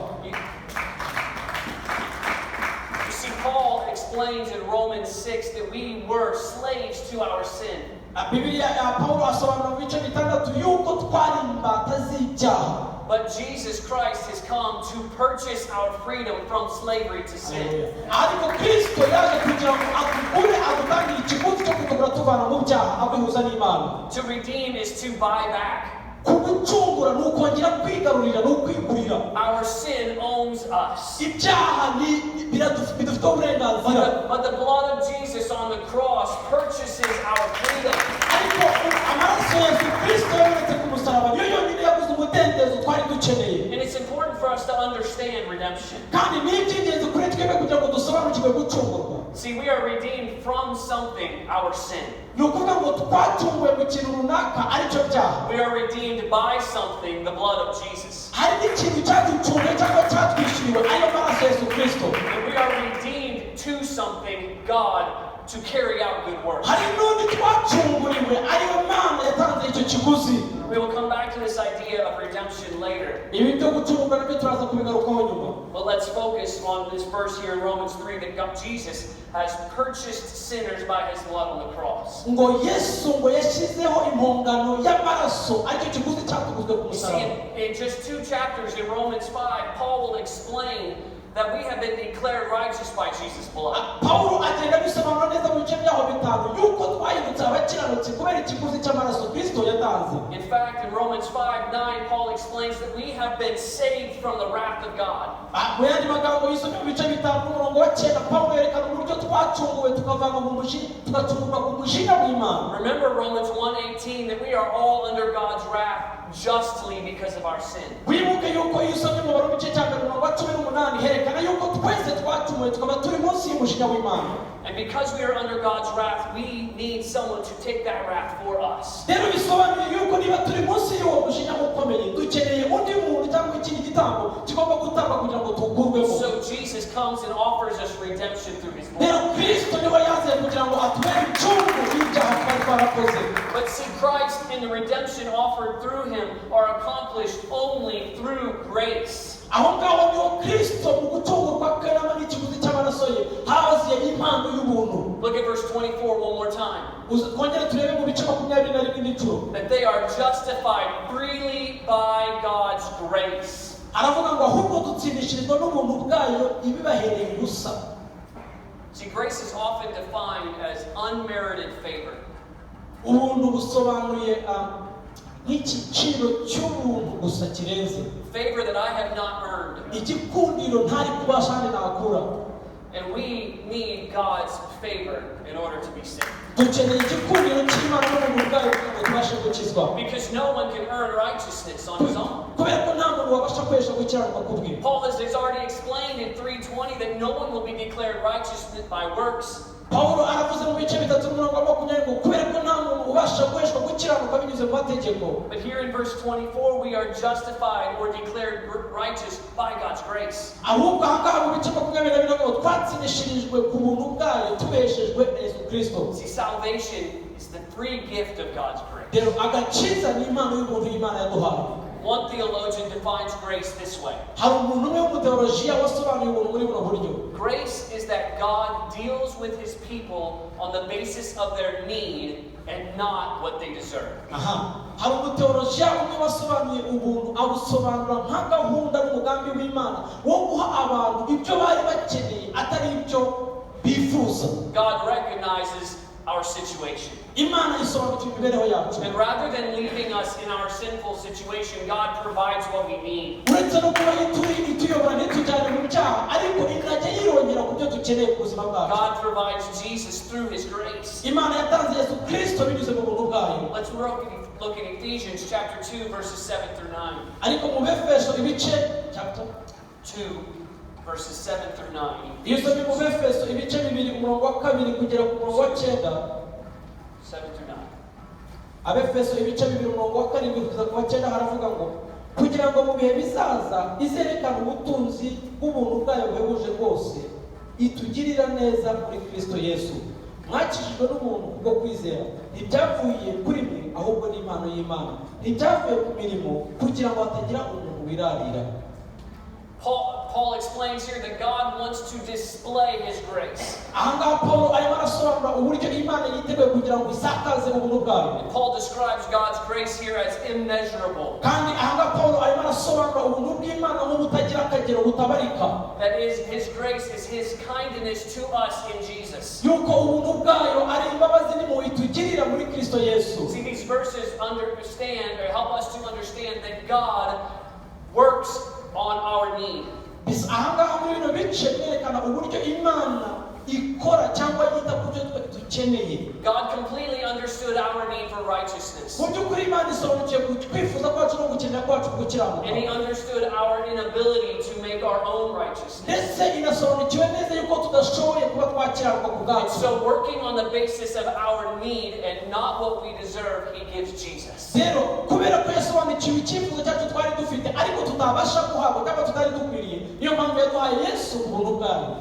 You see, Paul explains in Romans 6 that we were slaves to our sin.
Ah, Bibiliya ya Pawulo asobanura mu bice 6 yuko twari imbata z'ibyaha.
But Jesus Christ has come to purchase our freedom from slavery to sin.
Ariko Kristo yaje kugira ngo atugure, adutangire ikiguzi cyo kutugura tuvana mu byaha, aduhuza n'Imana.
To redeem is to buy back.
Kugucungura ni ukongera kwigarurira, ni ukwigurira.
Our sin owns us.
Ibyaha ni bidufiteho uburenganzira.
But the blood of Jesus on the cross purchases our freedom.
Ariko amaraso ya Yesu Kristo yabonetse ku musaraba niyo yonyine yaguze umudendezo twari dukeneye.
And it's important for us to understand redemption.
Kandi ni iby'ingenzi kuri twebwe kugira ngo dusobanukirwe gucungurwa.
See, we are redeemed from something, our sin.
Ni ukuvuga ngo twacunguwe mu kintu runaka, aricyo byaha.
We are redeemed by something, the blood of Jesus.
Hari n'ikintu cyaducunguye cyangwa cyatwishyuriwe, ariyo maraso ya Yesu Kristo.
And we are redeemed to something, God, to carry out good works.
Hari n'undi twacunguriwe, ariwe Mana yatanze icyo kiguzi.
We will come back to this idea of redemption later.
Ibi byo gucungurwa nabyo turaza kubigarukaho nyuma.
But let's focus on this verse here in Romans 3 that God, Jesus has purchased sinners by his blood on the cross.
Ngo Yesu ngo yashyizeho impongano y'amaraso, aricyo kiguzi cyatuguzwe ku
You see,
musaraba.
in just two chapters in Romans 5, Paul will explain that we have been declared righteous by Jesus' blood.
Pawulo agenda abisobanura neza mu bice byaho 5 yuko twahindutse abakiranutsi kubera ikiguzi cy'amaraso Kristo yatanze.
In fact, in Romans 5:9, Paul explains that we have been saved from the wrath of God.
Ah, mu yandi magambo yisomye mu bice 5 n'umurongo wa 9, Pawulo yerekana uburyo twacunguwe tukavanwa mu mujinya, tugacungurwa ku mujinya w'Imana.
Remember Romans 1:18, that we are all under God's wrath justly because of our sin.
Wibuke yuko iyo usomye mu Baroma igice cya 1 umurongo wa 18 herekana yuko twese twacumuye tukaba turi munsi y'umujinya w'Imana.
And because we are under God's wrath, we need someone to take that wrath for us.
Rero bisobanuye yuko niba turi munsi y'uwo mujinya ukomeye, dukeneye undi muntu cyangwa ikindi gitambo kigomba gutangwa kugira ngo tukurwemo.
So Jesus comes and offers us redemption through his
Rero
blood.
Kristo niwe yaziye kugira ngo atubere incungu y'ibyaha twari twarakoze.
But see, Christ and the redemption offered through him are accomplished only through grace.
Aho ngaho niho Kristo mu gucungurwa kwe n'ikiguzi cy'amaraso ye haziye impano y'ubuntu.
Look at verse 24 one more time.
Twongere turebe mu bice 21 n'icumi.
That they are justified freely by God's grace.
Aravuga ngo ahubwo dutsindishirizwa n'ubuntu bwayo ibibahereye gusa.
See, grace is often defined as unmerited favor.
Ubuntu busobanuye nk'igiciro cy'ubuntu gusa kirenze.
Favor that I have not earned.
Igikundiro ntari kubasha hano nakura.
And we need God's favor in order to be saved.
Dukeneye igikundiro cy'Imana n'ubuntu bwayo kugira ngo tubashe gukizwa.
Because no one can earn righteousness on his own.
Kubera ko nta muntu wabasha kwesha gukiranuka ku bwe.
Paul has already explained in 3:20 that no one will be declared righteous by works.
Pawulo aravuze mu bice 3 n'umurongo wa 20 ngo kubera ko nta muntu ubasha guheshwa gukiranuka binyuze mu mategeko.
But here in verse 24, we are justified or declared righteous by God's grace.
Ahubwo aha ngaha mu bice 22 ngo twatsindishirijwe ku buntu bwayo tubeshejwe Yesu Kristo.
See, salvation is the free gift of God's grace.
Rero agakiza ni impano y'ubuntu y'Imana yaduhaye.
One theologian defines grace this way.
Hari umuntu umwe w'umuteolojiya wasobanuye ubuntu muri buno buryo.
Grace is that God deals with his people on the basis of their need and not what they deserve.
Aha, hari umuteolojiya umwe wasobanuye ubuntu abusobanura nka gahunda n'umugambi w'Imana wo guha abantu ibyo bari bakeneye atari ibyo bifuza.
God recognizes our situation.
Imana isobanukiwe imibereho yacu.
And rather than leaving us in our sinful situation, God provides what we need.
Uretse no kuba ituyobora ntitujyane mu byaha, ariko ikajya yirongera ku byo dukeneye ku buzima bwacu.
God provides Jesus through his grace.
Imana yatanze Yesu Kristo binyuze mu buntu bwayo.
Let's look at Ephesians chapter 2, verses 7 through 9.
Ariko mu Befeso ibice chapter
2, verses 7 through 9.
Iyo usomye mu Befeso ibice 2 umurongo wa 2 kugera ku murongo wa 9.
7 through 9.
Abefeso ibice 2 umurongo wa 7 kugeza ku wa 9 haravuga ngo kugira ngo mu bihe bizaza izerekane ubutunzi bw'ubuntu bwayo buhebuje bwose itugirira neza muri Kristo Yesu. Mwakijijwe n'ubuntu bwo kwizera, ntibyavuye kuri mwe ahubwo ni impano y'Imana, ntibyavuye ku mirimo kugira ngo hatagira umuntu wirarira.
Paul Paul explains here that God wants to display his grace.
Ahangaha Paul arimo arasobanura uburyo Imana yiteguye kugira ngo isakaze ubuntu bwayo.
And Paul describes God's grace here as immeasurable.
Kandi ahangaha Paul arimo arasobanura ubuntu bw'Imana nk'ubutagira akagero, butabarika.
That is, his grace is his kindness to us in Jesus.
Yuko ubuntu bwayo ari imbabazi n'impuhwe itugirira muri Kristo Yesu.
See, these verses understand or help us to understand that God works on our need.
Ahangaha muri bino bice byerekana uburyo Imana ikora cyangwa yita ku byo twe dukeneye.
God completely understood our need for righteousness.
Mu by'ukuri Imana isobanukiwe ku kwifuza kwacu no gukenera kwacu gukiranuka.
And he understood our inability to make our own righteousness.
Ndetse inasobanukiwe neza yuko tudashoboye kuba twakiranuka ku
And
bwacu.
so, working on the basis of our need and not what we deserve, he gives Jesus.
Rero kubera ko yasobanukiwe icyifuzo cyacu twari dufite ariko tutabasha guhabwa cyangwa tutari dukwiriye, niyo mpamvu yaduhaye Yesu ubuntu bwayo.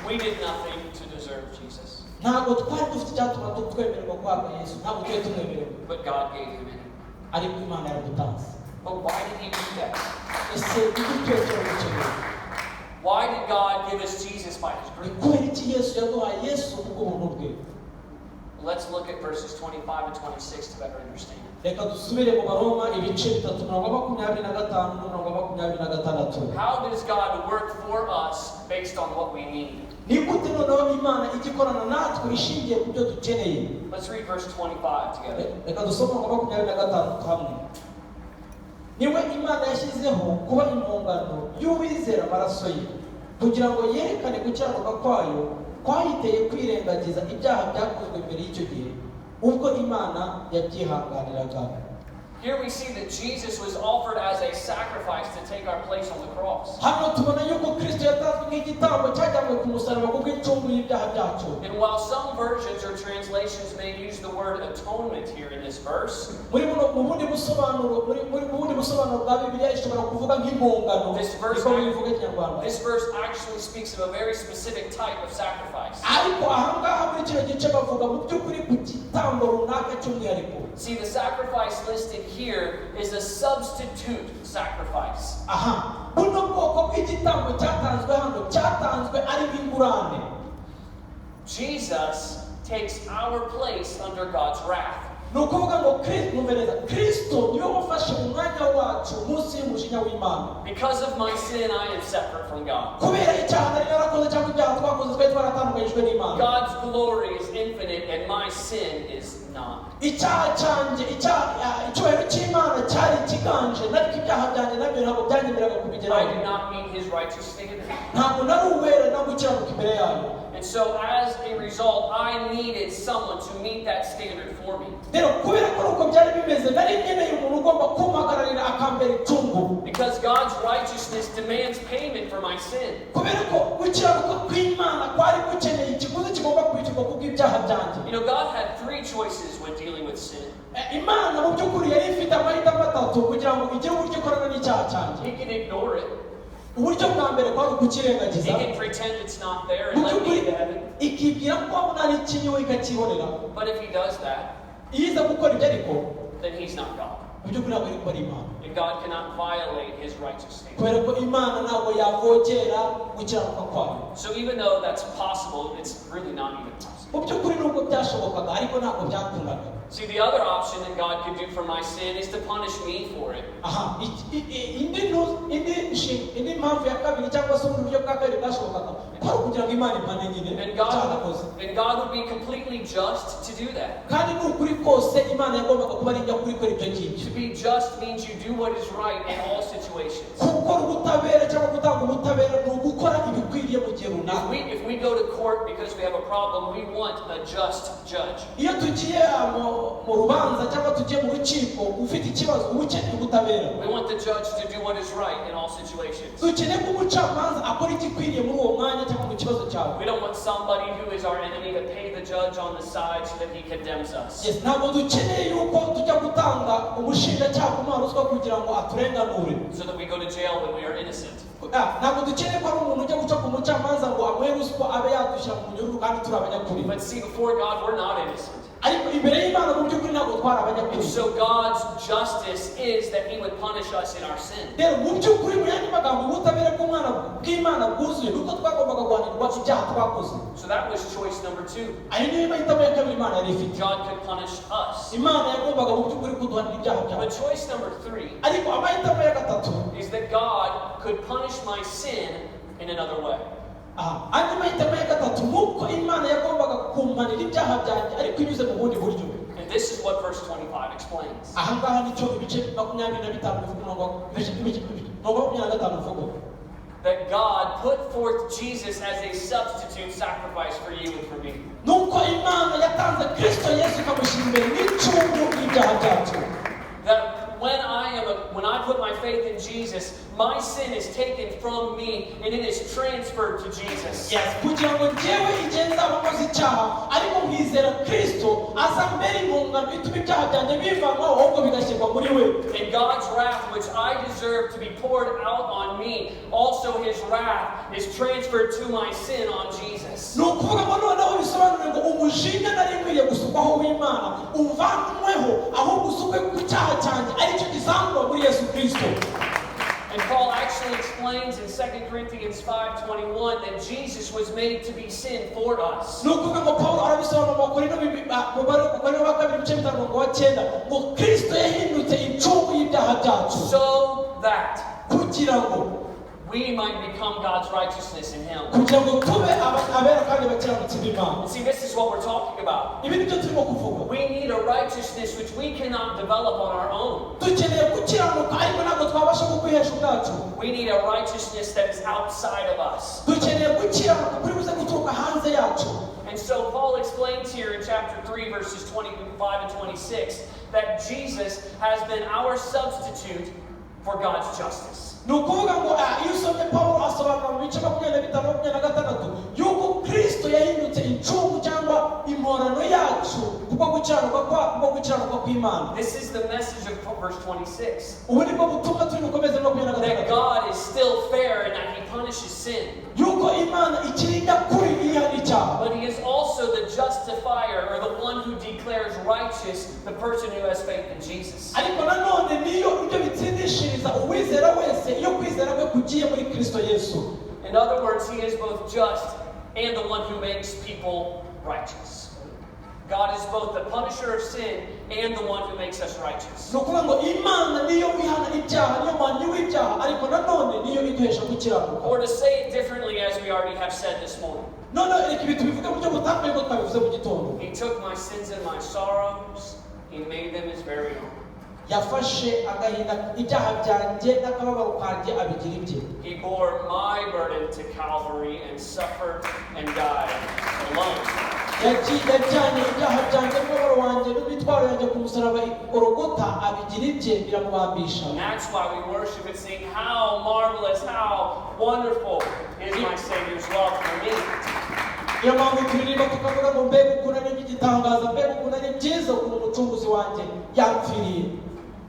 We did nothing to deserve Jesus,
Ntabwo twari dufite icyatuma twemererwa guhabwa Yesu, ntabwo twari tumwemerewe,
but God gave him anyway.
Ariko Imana yaradutanze.
But why did he do that?
Ese ibyo turabikeneye?
Why did God give us Jesus by his
Ni
grace?
kubera iki Yesu yaduhaye Yesu kubw'ubuntu bwe?
Let's look at verses 25 and 26 to better understand.
Reka dusubire mu Baroma ibice 3, umurongo 25 n'umurongo 26.
How does God work for us based on what we need?
Ni gute noneho Imana ijya ikorana natwe ishingiye ku byo dukeneye?
Let's read verse 25 together.
Reka dusome umurongo 25 hamwe. Niwe Imana yashyizeho kuba impongano y'uwizera amaraso ye, kugira ngo yerekane gukiranuka kwayo kwayiteye kwirengagiza ibyaha byakozwe mbere y'icyo gihe, ubwo Imana yabyihanganiraga.
Here we see that Jesus was offered as a sacrifice to take our place on the cross.
Hano tubona yuko Kristo yatanzwe nk'igitambo cyajyanywe ku musaraba kubw'incungu y'ibyaha byacu.
And while some versions or translations may use the word atonement here in this verse,
Muri buno mu bundi busobanuro muri mu bundi busobanuro bwa Bibiliya ishobora kuvuga nk'impongano,
This verse-
niko bivuga Ikinyarwanda.
this verse actually speaks of a very specific type of sacrifice.
Ariko ahangaha muri kino gice bavuga mu by'ukuri ku gitambo runaka cy'umwihariko.
See, the sacrifice listed here is a substitute sacrifice.
Aha buno bwoko bw'igitambo cyatanzwe hano cyatanzwe ari nk'ingurane.
Jesus takes our place under God's wrath.
Ni ukuvuga ngo mwumve neza, Kristo niwe wafashe umwanya wacu munsi y'umujinya w'Imana.
Because of my sin, I am separate from God.
Kubera icyaha nari narakoze cyangwa ibyaha twakoze, twari twaratandukanyijwe n'Imana.
God's glory is infinite and my sin is not.
Icyaha cyanjye icyaha icyubahiro cy'Imana cyari kiganje, ariko ibyaha byanjye nabyo ntabwo byanyemereraga
I
kubigeraho.
do not meet his righteous standard.
Ntabwo nari uwera no gukiranuka imbere yayo.
And so, as a result, I needed someone to meet that standard for me.
Rero kubera ko uko byari bimeze, nari nkeneye umuntu ugomba kumpagararira akambera incungu.
Because God's righteousness demands payment for my sin.
Kubera ko gukiranuka kw'Imana kwari gukeneye ikiguzi kigomba kwishyurwa kubw'ibyaha byanjye.
God had three choices when dealing with sin.
Imana mu by'ukuri yari ifite amahitamo atatu kugira ngo igire uburyo ikorana n'icyaha cyanjye.
He can ignore it.
Uburyo bwa mbere kwari ukukirengagiza.
He can pretend it's not there
Mu
and let me
by'ukuri
into heaven.
Ikibwira ko wabona ari ikinyiwe ikacyibonera.
But if he does that,
Iyo iza gukora ibyo ariko,
then he's not God.
Mu by'ukuri ntabwo iri gukora Imana.
And God cannot violate his righteous standard.
Kubera ko Imana ntabwo yavogera gukiranuka kwayo.
So even though that's possible, it's really not even possible.
Mu by'ukuri nubwo byashobokaga, ariko ntabwo byakundaga.
See, the other option that God could do for my sin is to punish me for it.
Aha indi mpamvu ya kabiri cyangwa se ubundi buryo bwa kabiri bwashobokaga kwari ukugira ngo Imana impane nyine
And
icyaha nakoze.
God would be completely just to do that.
Kandi ni ukuri kose Imana yagombaga kuba ari inyakuri ikora ibyo ngibyo.
To be just means you do what is right in all situations.
Gukora ubutabera cyangwa gutanga ubutabera ni ugukora ibikwiriye mu gihe
If
runaka.
we go to court because we have a problem, we want a just judge.
Iyo tugiye mu rubanza cyangwa tugiye mu rukiko ufite ikibazo, uba ukeneye ubutabera.
We want the judge to do what is right in all situations.
Dukeneye ko umucamanza akora igikwiriye muri uwo mwanya cyangwa mu kibazo cyawe.
We don't want somebody who is our enemy to pay the judge on the side so that he condemns us.
Yes, ntabwo dukeneye yuko tujya gutanga umushinjacyaha kumuha ruswa kugira ngo aturenganure,
So that we go to jail when we are innocent.
Ah, ntabwo dukeneye ko ari umuntu ujya guca ku mucamanza ngo amuhe ruswa abe yadushyira mu munyururu kandi turi abanyakuri.
But see, before God, we're not innocent.
Ariko imbere y'Imana mu by'ukuri ntabwo twari
And
abanyakuri.
so God's justice is that He would punish us in our sin.
Rero mu by'ukuri, mu yandi magambo, ubutabera bw'umwana bw'Imana bwuzuye nuko twagombaga guhanirwa ibyaha twakoze.
So that was choice number two.
Ayo niyo mahitamo ya kabiri Imana yari ifite.
God could punish us.
Imana yagombaga mu by'ukuri kuduhanira ibyaha
But
byacu.
choice number three
Ariko amahitamo ya gatatu
is that God could punish my sin in another way.
Aha, andi mahitamo ya gatatu ni uko Imana yagombaga kumpanira ibyaha byanjye ariko inyuze mu bundi buryo.
And this is what verse 25 explains.
Aha ngaha nicyo ibice 25 bivuga, umurongo umurongo wa 25 uvuga.
That God put forth Jesus as a substitute sacrifice for you and for me.
Nuko Imana yatanze Kristo Yesu ikamushyira imbere nk'incungu y'ibyaha byacu.
That when I put my faith in Jesus, my sin is taken from me and it is transferred to Jesus.
Yes, kugira ngo njyewe igihe nzaba nkoze icyaha ariko nkizera Kristo, aza mbere impongano ituma ibyaha byanjye bivanwaho ahubwo bigashyirwa muri we.
And God's wrath, which I deserve to be poured out on me, also His wrath is transferred to my sin on Jesus.
Ni ukuvuga ngo noneho bisobanure ngo umujinya nari nkwiriye gusukwaho w'Imana umvanweho ahubwo usukwe ku cyaha cyanjye aricyo gizamurwa muri Yesu Kristo.
And Paul actually explains in 2 Corinthians 5:21 that Jesus was made to be sin for us.
Ni ukuvuga ngo Pawulo arabisobanura mu Bakorinto mu Bakorinto ba kabiri ibice 5 umurongo wa 9 ngo Kristo yahindutse incungu y'ibyaha byacu
So that
kugira ngo
we might become God's righteousness in Him.
Kugira ngo tube abera kandi bakiranutsi b'Imana.
And see, this is what we're talking about.
Ibi nibyo turimo kuvuga.
We need a righteousness which we cannot develop on our own.
Dukeneye gukiranuka ariko ntabwo twabasha kukwihesha ubwacu.
We need a righteousness that is outside of us.
Dukeneye gukiranuka kuri buze guturuka hanze yacu.
And so Paul explains here in chapter 3, verses 25 and 26, that Jesus has been our substitute for God's justice.
Ni ukuvuga ngo iyo usomye Pawulo asobanura mu bice 25 26 yuko Kristo yahindutse incungu cyangwa imporano yacu kubwo gukiranuka kw'Imana.
This is the message of verse 26.
Ubu nibwo butumwa turi bukomeze makumyabiri na
That
gatandatu.
God is still fair and that He punishes sin.
Yuko Imana ikiri nyakuri ihana icyaha.
But He is also the justifier, or the one who declares righteous the person who has faith in Jesus.
Ariko nanone niyo ibyo bitsindishiriza uwizera wese iyo kwizera kwe kugiye muri Kristo Yesu.
In other words, He is both just and the one who makes people righteous. God is both the punisher of sin and the one who makes us righteous.
Ni ukuvuga ngo Imana niyo ihana ibyaha, niyo muhanyi w'ibyaha, ariko nanone niyo iduhesha gukiranuka.
Or to say it differently, as we already have said this morning,
Noneho reka ibi tubivuge mu buryo butandukanye ko twabivuze mu gitondo.
He took my sins and my sorrows, He made them His very own.
Yafashe agahinda, ibyaha byanjye n'akababaro kanjye abigira ibye.
He bore my burden to Calvary and suffered and died alone.
Yajyanye ibyaha byanjye n'umubabaro wanjye n'imitwaro yanjye ku musaraba i Gorogota abigira ibye biramubambisha.
And that's why we worship and sing, "How marvelous, how wonderful is my Savior's love for me."
Niyo mpamvu turirimba tukavuga ngo mbega ukuntu ari iby'igitangaza, mbega ukuntu ari byiza ukuntu umucunguzi wanjye yampfiriye.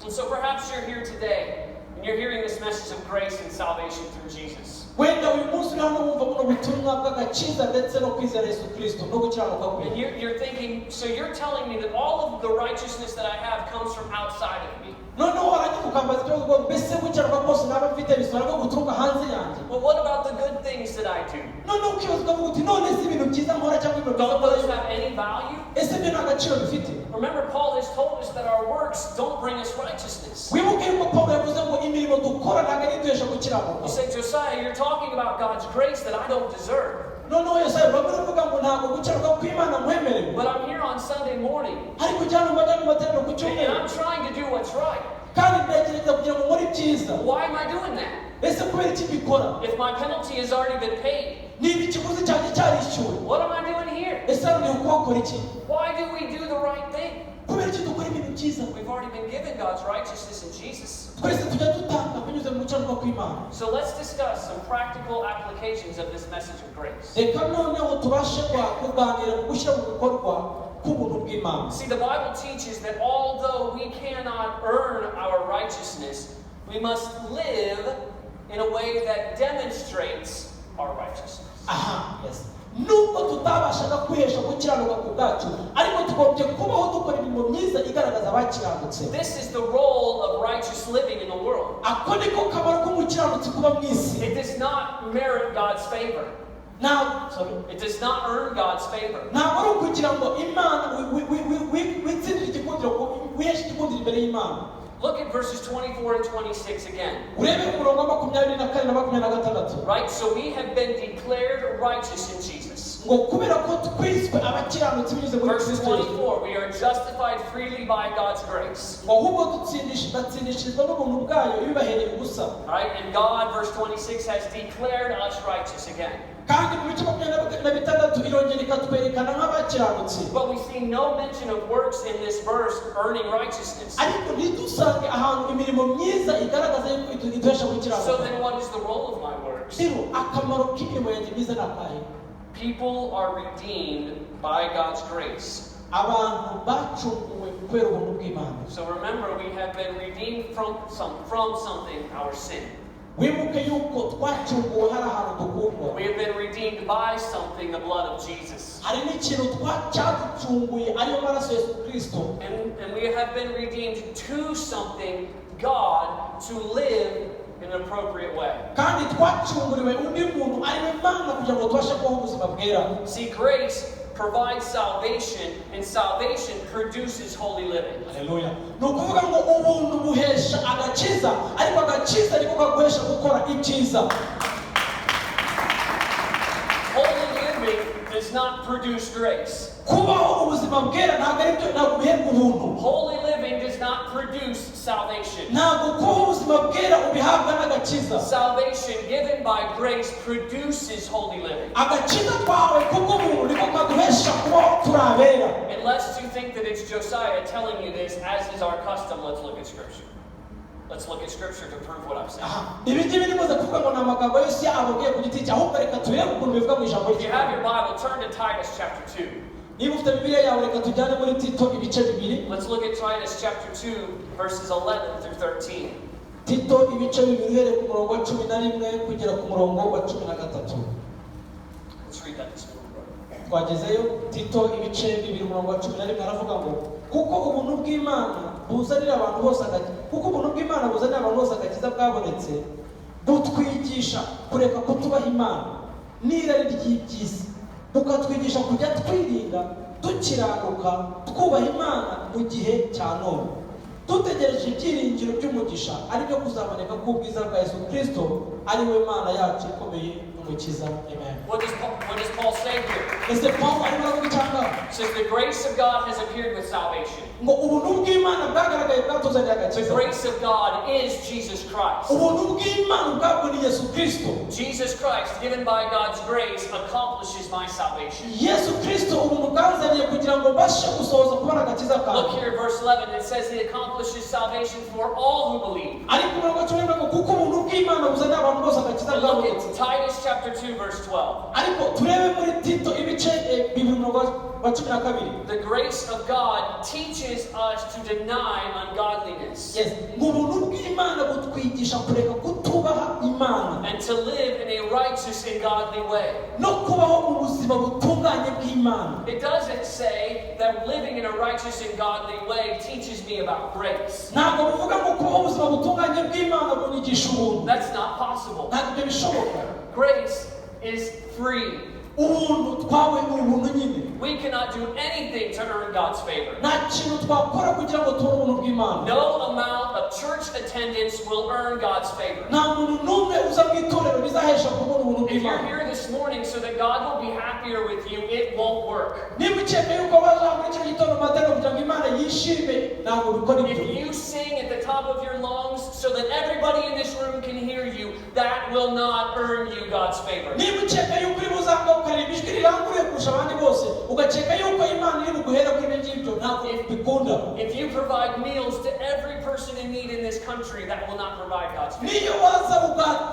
And so perhaps you're here today and you're hearing this message of grace and salvation through Jesus.
Wenda uyu munsi uri hano wumva buno butumwa bw'agakiza ndetse no kwizera Yesu Kirisito no gukiranuka kwe.
And you're thinking, so you're telling me that all of the righteousness that I have comes from outside of me.
Noneho warangiza ukambaza ikibazo ngo mbese gukiranuka kose naba mfite bisobanura ko guturuka hanze yanjye?
Well, what about the good things that I do?
Noneho ukibaza ukavuga uti none se ibintu byiza nkora cyangwa ibintu byiza
Don't
nkora
those have any value?
ese ibyo nta gaciro bifite?
Remember, Paul has told us that our works don't bring us righteousness.
Wibuke yuko Pawulo yavuze ngo imirimo dukora ntabwo ari iduhesha gukiranuka.
You say, "Josiah, you're talking about God's grace that I don't deserve."
Noneho Yesaya bamwe uravuga ngo ntabwo gukiranuka kw'Imana nkwemerewe.
But I'm here on Sunday morning
Ariko ujyana mu majyana mu materaniro ku
and
cyumweru
I'm trying to do what's right.
kandi ndagerageza kugira ngo nkore ibyiza.
Why am I doing that?
Ese kubera iki mbikora?
If my penalty has already been paid,
Niba ikiguzi cyanjye cyarishyuwe,
what am I doing here?
ese hano ndi kuhakora iki?
Why do we do the right thing?
Kubera iki dukora ibintu byiza?
We've already been given God's righteousness in Jesus.
Twese tujya dutanga binyuze mu gukiranuka kw'Imana.
So let's discuss some practical applications of this message of grace.
Reka noneho tubashe kuganira ku gushyira mu bikorwa k'ubuntu bw'Imana.
See, the Bible teaches that although we cannot earn our righteousness, we must live in a way that demonstrates our righteousness.
Aha, yes. Nubwo tutabashaga kwihesha gukiranuka ku bwacu, ariko tugombye kubaho dukora imirimo myiza igaragaza abakiranutse.
This is the role of righteous living in the world.
Ako niko kamaro k'umukiranutsi kuba mu isi.
It does not merit God's favor.
Ntabwo, sorry.
It does not earn God's favor.
Ntabwo ari ukugira ngo Imana witsindire igikundiro, wiheshe igikundiro imbere y'Imana.
Look at verses 24 and 26 again.
Urebe umurongo wa 24 na 26.
Right? So we have been declared righteous in Jesus.
Ngo kubera ko twiswe abakiranutsi binyuze muri
Verse
Kristo Yesu.
24, we are justified freely by God's grace.
Ngo ahubwo batsindishirizwa n'ubuntu bwayo ibibahereye ubusa.
Right? And God, verse 26, has declared us righteous again.
Kandi mu bice 26 irongera ikatwerekana nk'abakiranutsi.
But we see no mention of works in this verse earning righteousness.
Ariko ntidusange ahantu imirimo myiza igaragaza yuko iduhesha
So
gukiranuka.
then, what is the role of my works?
Rero akamaro k'imirimo yanjye myiza ni akahe?
People are redeemed by God's grace.
Abantu bacunguwe kubera ubuntu bw'Imana.
So remember, we have been redeemed from something, our sin.
Wibuke yuko twacunguwe hari ahantu dukurwa.
We have been redeemed by something, the blood of Jesus.
Hari n'ikintu cyaducunguye, ariyo maraso Yesu Kirisito.
And we have been redeemed to something, God, to live in an appropriate way.
Kandi twacunguriwe undi muntu, ariwe Mana, kugira ngo tubashe kubaho ubuzima bwera.
See, grace provides salvation, and salvation produces holy living.
Haleluya! Ni ukuvuga ngo ubuntu buhesha agakiza, ariko agakiza niko kaguhesha gukora ibyiza.
Holy living does not produce grace.
Kubaho ubuzima bwera ntabwo ari byo, ntabwo biherwa ubuntu.
Holy living does not produce salvation.
Ntabwo kubaho ubuzima bwera ubihabwa n'agakiza.
Salvation given by grace produces holy living.
Agakiza twahawe kubw'ubuntu niko kaduhesha kubaho turi abera.
And lest you think that it's Josiah telling you this, as is our custom, let's look at Scripture. Let's look at Scripture to prove what I'm saying.
Aha, ibi ngibi nimuze kuvuga ngo ni amagambo yose ababwiye ku giti cye, ahubwo reka turebe ukuntu bivuga mu ijambo
If you have
ry'Imana.
your Bible, turn to Titus chapter 2.
Niba ufite Bibiliya yawe, reka tujyane muri Tito ibice 2.
Let's look at Titus chapter 2, verses 11 through 13.
Tito ibice 2, uhereye ku murongo wa 11 kugera ku murongo wa 13.
Let's read that this morning, brother.
Twagezeyo. Tito ibice 2, umurongo wa 11 aravuga ngo kuko ubuntu bw'Imana buzanira abantu bose agakiza, kuko ubuntu bw'Imana buzanira abantu bose agakiza bwabonetse, butwigisha kureka kutubaha Imana n'irari ry'iby'isi, bukatwigisha kujya twirinda dukiranuka twubaha Imana mu gihe cya none, dutegereje ibyiringiro by'umugisha, ari byo kuzaboneka k'ubwiza bwa Yesu Kirisito, ari we Mana yacu ikomeye n'Umukiza. Amen.
What does Paul say here?
Ese Pawulo arimo aravuga icyanga?
He says the grace of God has appeared with salvation.
Ngo ubuntu bw'Imana bwagaragaye bwatuzaniye
The
agakiza.
grace of God is Jesus Christ.
Ubuntu bw'Imana ubwabwo ni Yesu Kirisito.
Jesus Christ, given by God's grace, accomplishes my salvation.
Yesu Kirisito ubuntu bwanzaniye kugira ngo mbashe gusohoza kubona agakiza
Look
kawe.
here at verse 11. It says he accomplishes salvation for all who believe.
Ariko umurongo wa 11 ngo kuko ubuntu bw'Imana buzanira abantu bose agakiza
And look
bwabonetse.
at Titus chapter 2, verse 12.
Ariko turebe muri Tito ibice 2, umurongo wa 12.
The grace of God teaches us to deny ungodliness
Yes, ngo ubuntu bw'Imana butwigisha kureka kutubaha Imana
and to live in a righteous and godly way.
no kubaho mu buzima butunganye bw'Imana.
It doesn't say that living in a righteous and godly way teaches me about grace.
Ntabwo buvuga ngo kubaho ubuzima butunganye bw'Imana bunyigisha ubuntu.
That's not possible.
Ntabwo ibyo bishoboka.
Grace is free.
Ubuntu twawe ni ubuntu nyine.
We cannot do anything to earn God's favor.
Nta kintu twakora kugira ngo tubone ubuntu bw'Imana.
No amount of church attendance will earn God's favor.
Nta muntu n'umwe uza mu itorero bizahesha kubona ubuntu
If you're
bw'Imana.
here this morning so that God will be happier with you, it won't work.
Niba ukeka yuko waje aha muri kino gitondo mu materaniro kugira ngo Imana yishime, ntabwo bikora ibyo.
If you sing at the top of your lungs so that everybody in this room can hear you, that will not earn you God's favor.
Niba ukeka yuko uri buzanga ukaririmba ijwi riranguruye kurusha abandi bose, ugakeka yuko Imana iri buguhere kuri ibyo ngibyo, ntabwo bikunda.
If you provide meals to every person in need in this country, that will not provide God's favor.
Niyo waza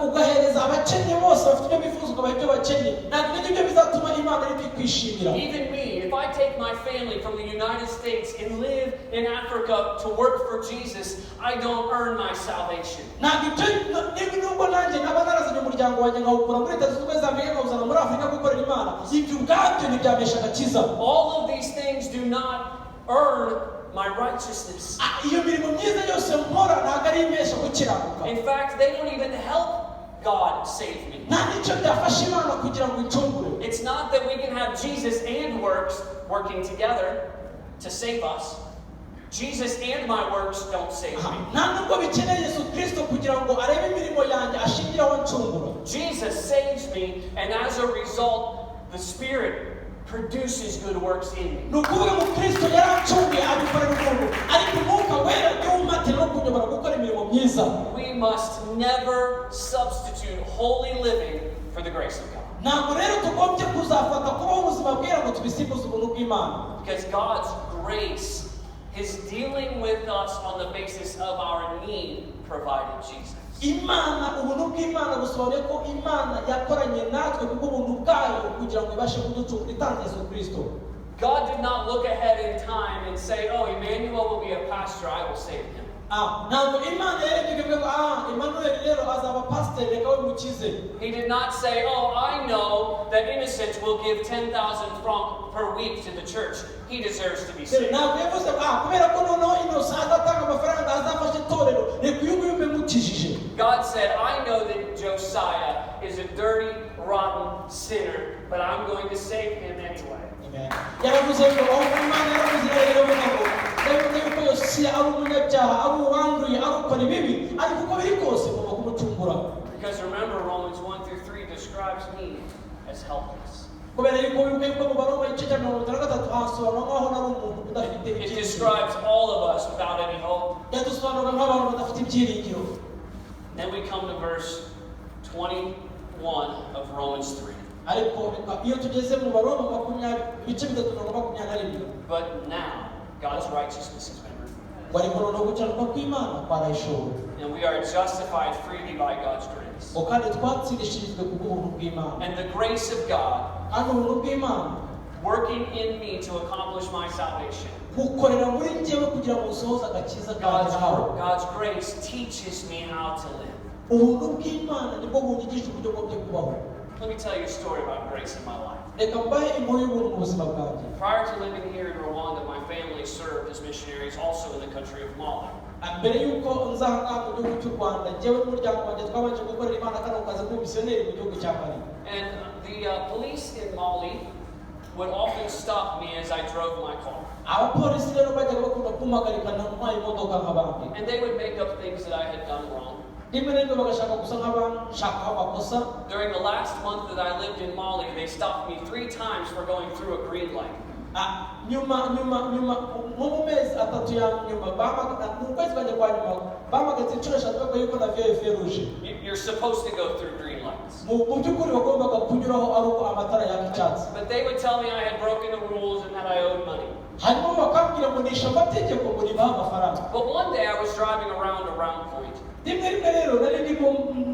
ugahereza abakennye bose bafite ibyo bifuza, ukabaha ibyo bakennye, ntabwo ibyo ngibyo bizatuma Imana iri kwishimira.
Even me, if I take my family from the United States and live in Africa to work for Jesus, I don't earn my salvation.
Ntabwo ibyo niba nubwo nanjye naba narazanye umuryango wanjye nkawukura muri Leta Zunze Ubumwe za Amerika nkawuzana muri Afurika gukorera Imana, ibyo ubwabyo ntibyampesha agakiza.
All of these things do not earn my righteousness.
Ah, iyo mirimo myiza yose nkora ntabwo ari impesha gukiranuka.
In fact, they don't even help God save me.
Nta n'icyo byafasha Imana kugira ngo incungure.
It's not that we can have Jesus and works working together to save us. Jesus and my works don't save
Aha,
me.
nta nubwo bikeneye Yesu Kirisito kugira ngo arebe imirimo yanjye ashingiraho ncungura.
Jesus saves me, and as a result, the Spirit produces good works in me.
Ni ukuvuga ngo Kirisito yarancunguye abikorera ubuntu, ariko Umwuka Wera niwe umpatira no kunyobora gukora imirimo myiza.
We must never substitute holy living for the grace of God.
Ntabwo rero tugombye kuzafata kubaho ubuzima bwera ngo tubisimbuze ubuntu bw'Imana.
Because God's grace, His dealing with us on the basis of our need, provided Jesus.
Imana, ubuntu bw'Imana busobanuye ko Imana yakoranye natwe kubw'ubuntu bwayo kugira ngo ibashe kuducungura itanze Yesu Kirisito.
God did not look ahead in time and say, "Oh, Emmanuel will be a pastor, I will save him."
Ah, ntabwo Imana yarebye ikavuga ngo ah, Emmanuel rero azaba pasiteri, reka we mukize.
He did not say, "Oh, I know that Innocent will give 10,000 francs per week to the church. He deserves to be
Rero
saved."
ntabwo yavuze ngo ah, kubera ko noneho Innocent azatanga amafaranga azafasha itorero, reka uyu nguyu mbe mukijije.
God said, "I know that Josiah is a dirty, rotten sinner, but I'm going to save him anyway."
Amen. Yaravuze ngo aho Imana yaravuze rero iravuga ngo ndabivuga yuko Yosiya ari umunyabyaha, ari uwanduye, ari ukora ibibi, ariko uko biri kose ngomba kumucungura.
Because remember, Romans 1 through 3 describes me as helpless.
Kubera yuko wibuke yuko mu Baroma igice cya 53 hasobanura nk'aho nari umuntu udafite
It
ibyiringiro.
Describes all of us without any hope.
Yadusobanura nk'abantu badafite ibyiringiro.
Then we come to verse 21 of Romans 3.
Ariko reka iyo tugeze mu Baroma 20 ibice 3:21.
But now, God's righteousness has been revealed.
Ngo ariko noneho gukiranuka kw'Imana kwarahishuwe.
And we are justified freely by God's grace.
Ngo kandi twatsindishirijwe kubw'ubuntu bw'Imana.
And the grace of God
Kandi ubuntu bw'Imana
working in me to accomplish my salvation.
Bukorera muri njyewe kugira ngo nsohoze agakiza kanjye
God's,
nahawe.
God's grace teaches me how to live.
Ubuntu bw'Imana nibwo bunyigisha uburyo ngombye kubaho.
Let me tell you a story about grace in my life.
Reka mbahe inkuru y'ubuntu mu buzima bwanjye.
Prior to living here in Rwanda, my family served as missionaries also in the country of Mali.
Ah, mbere y'uko nza aha ngaha mu gihugu cy'u Rwanda, njyewe n'umuryango wanjye twabanje gukorera Imana kano kazi k'ubumisiyoneri mu gihugu cya Mali.
And the police in Mali would often stop me as I drove my car.
Abapolisi rero bajyaga bakunda kumpagarika ntwaye imodoka nk'abandi.
And they would make up things that I had done wrong.
Rimwe na rimwe bagashaka gusa nk'abanshakaho amakosa.
During the last month that I lived in Mali, they stopped me three times for going through a green light.
Ah, nyuma nyuma nyuma nko mu mezi 3 ya nyuma mu kwezi kwanjye kwa nyuma bampagaritse inshuro eshatu bavuga yuko naviye feu rouge.
You're supposed to go through green lights.
Mu by'ukuri bagombaga kunyuraho ari uko amatara yaka icyatsi.
But they would tell me I had broken the rules and that I owed money.
Hanyuma bakambwira ngo nishe amategeko ngo nibahe amafaranga.
But one day I was driving around a round point,
Rimwe rimwe rero nari ndimo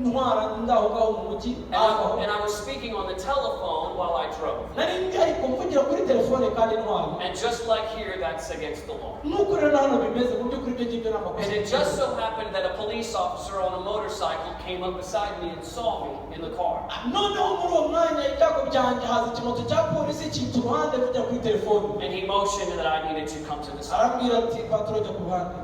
ntwara ndaho ngaho mu mujyi
and
hafi aho.
I was speaking on the telephone while I drove.
Nari ndi ariko mvugira kuri telefone kandi ntwaye.
And just like here, that's against the law.
Nuko rero na hano bimeze, mu by'ukuri ibyo ngibyo ni amakosa.
And it just so happened that a police officer on a motorcycle came up beside me and saw me in the car.
Noneho muri uwo mwanya ibyago byanjye haza ikimoto cya polisi kinca uruhande mvugira kuri telefone.
And he motioned that I needed to come to the side.
Arambwira ati patoro jya ku ruhande.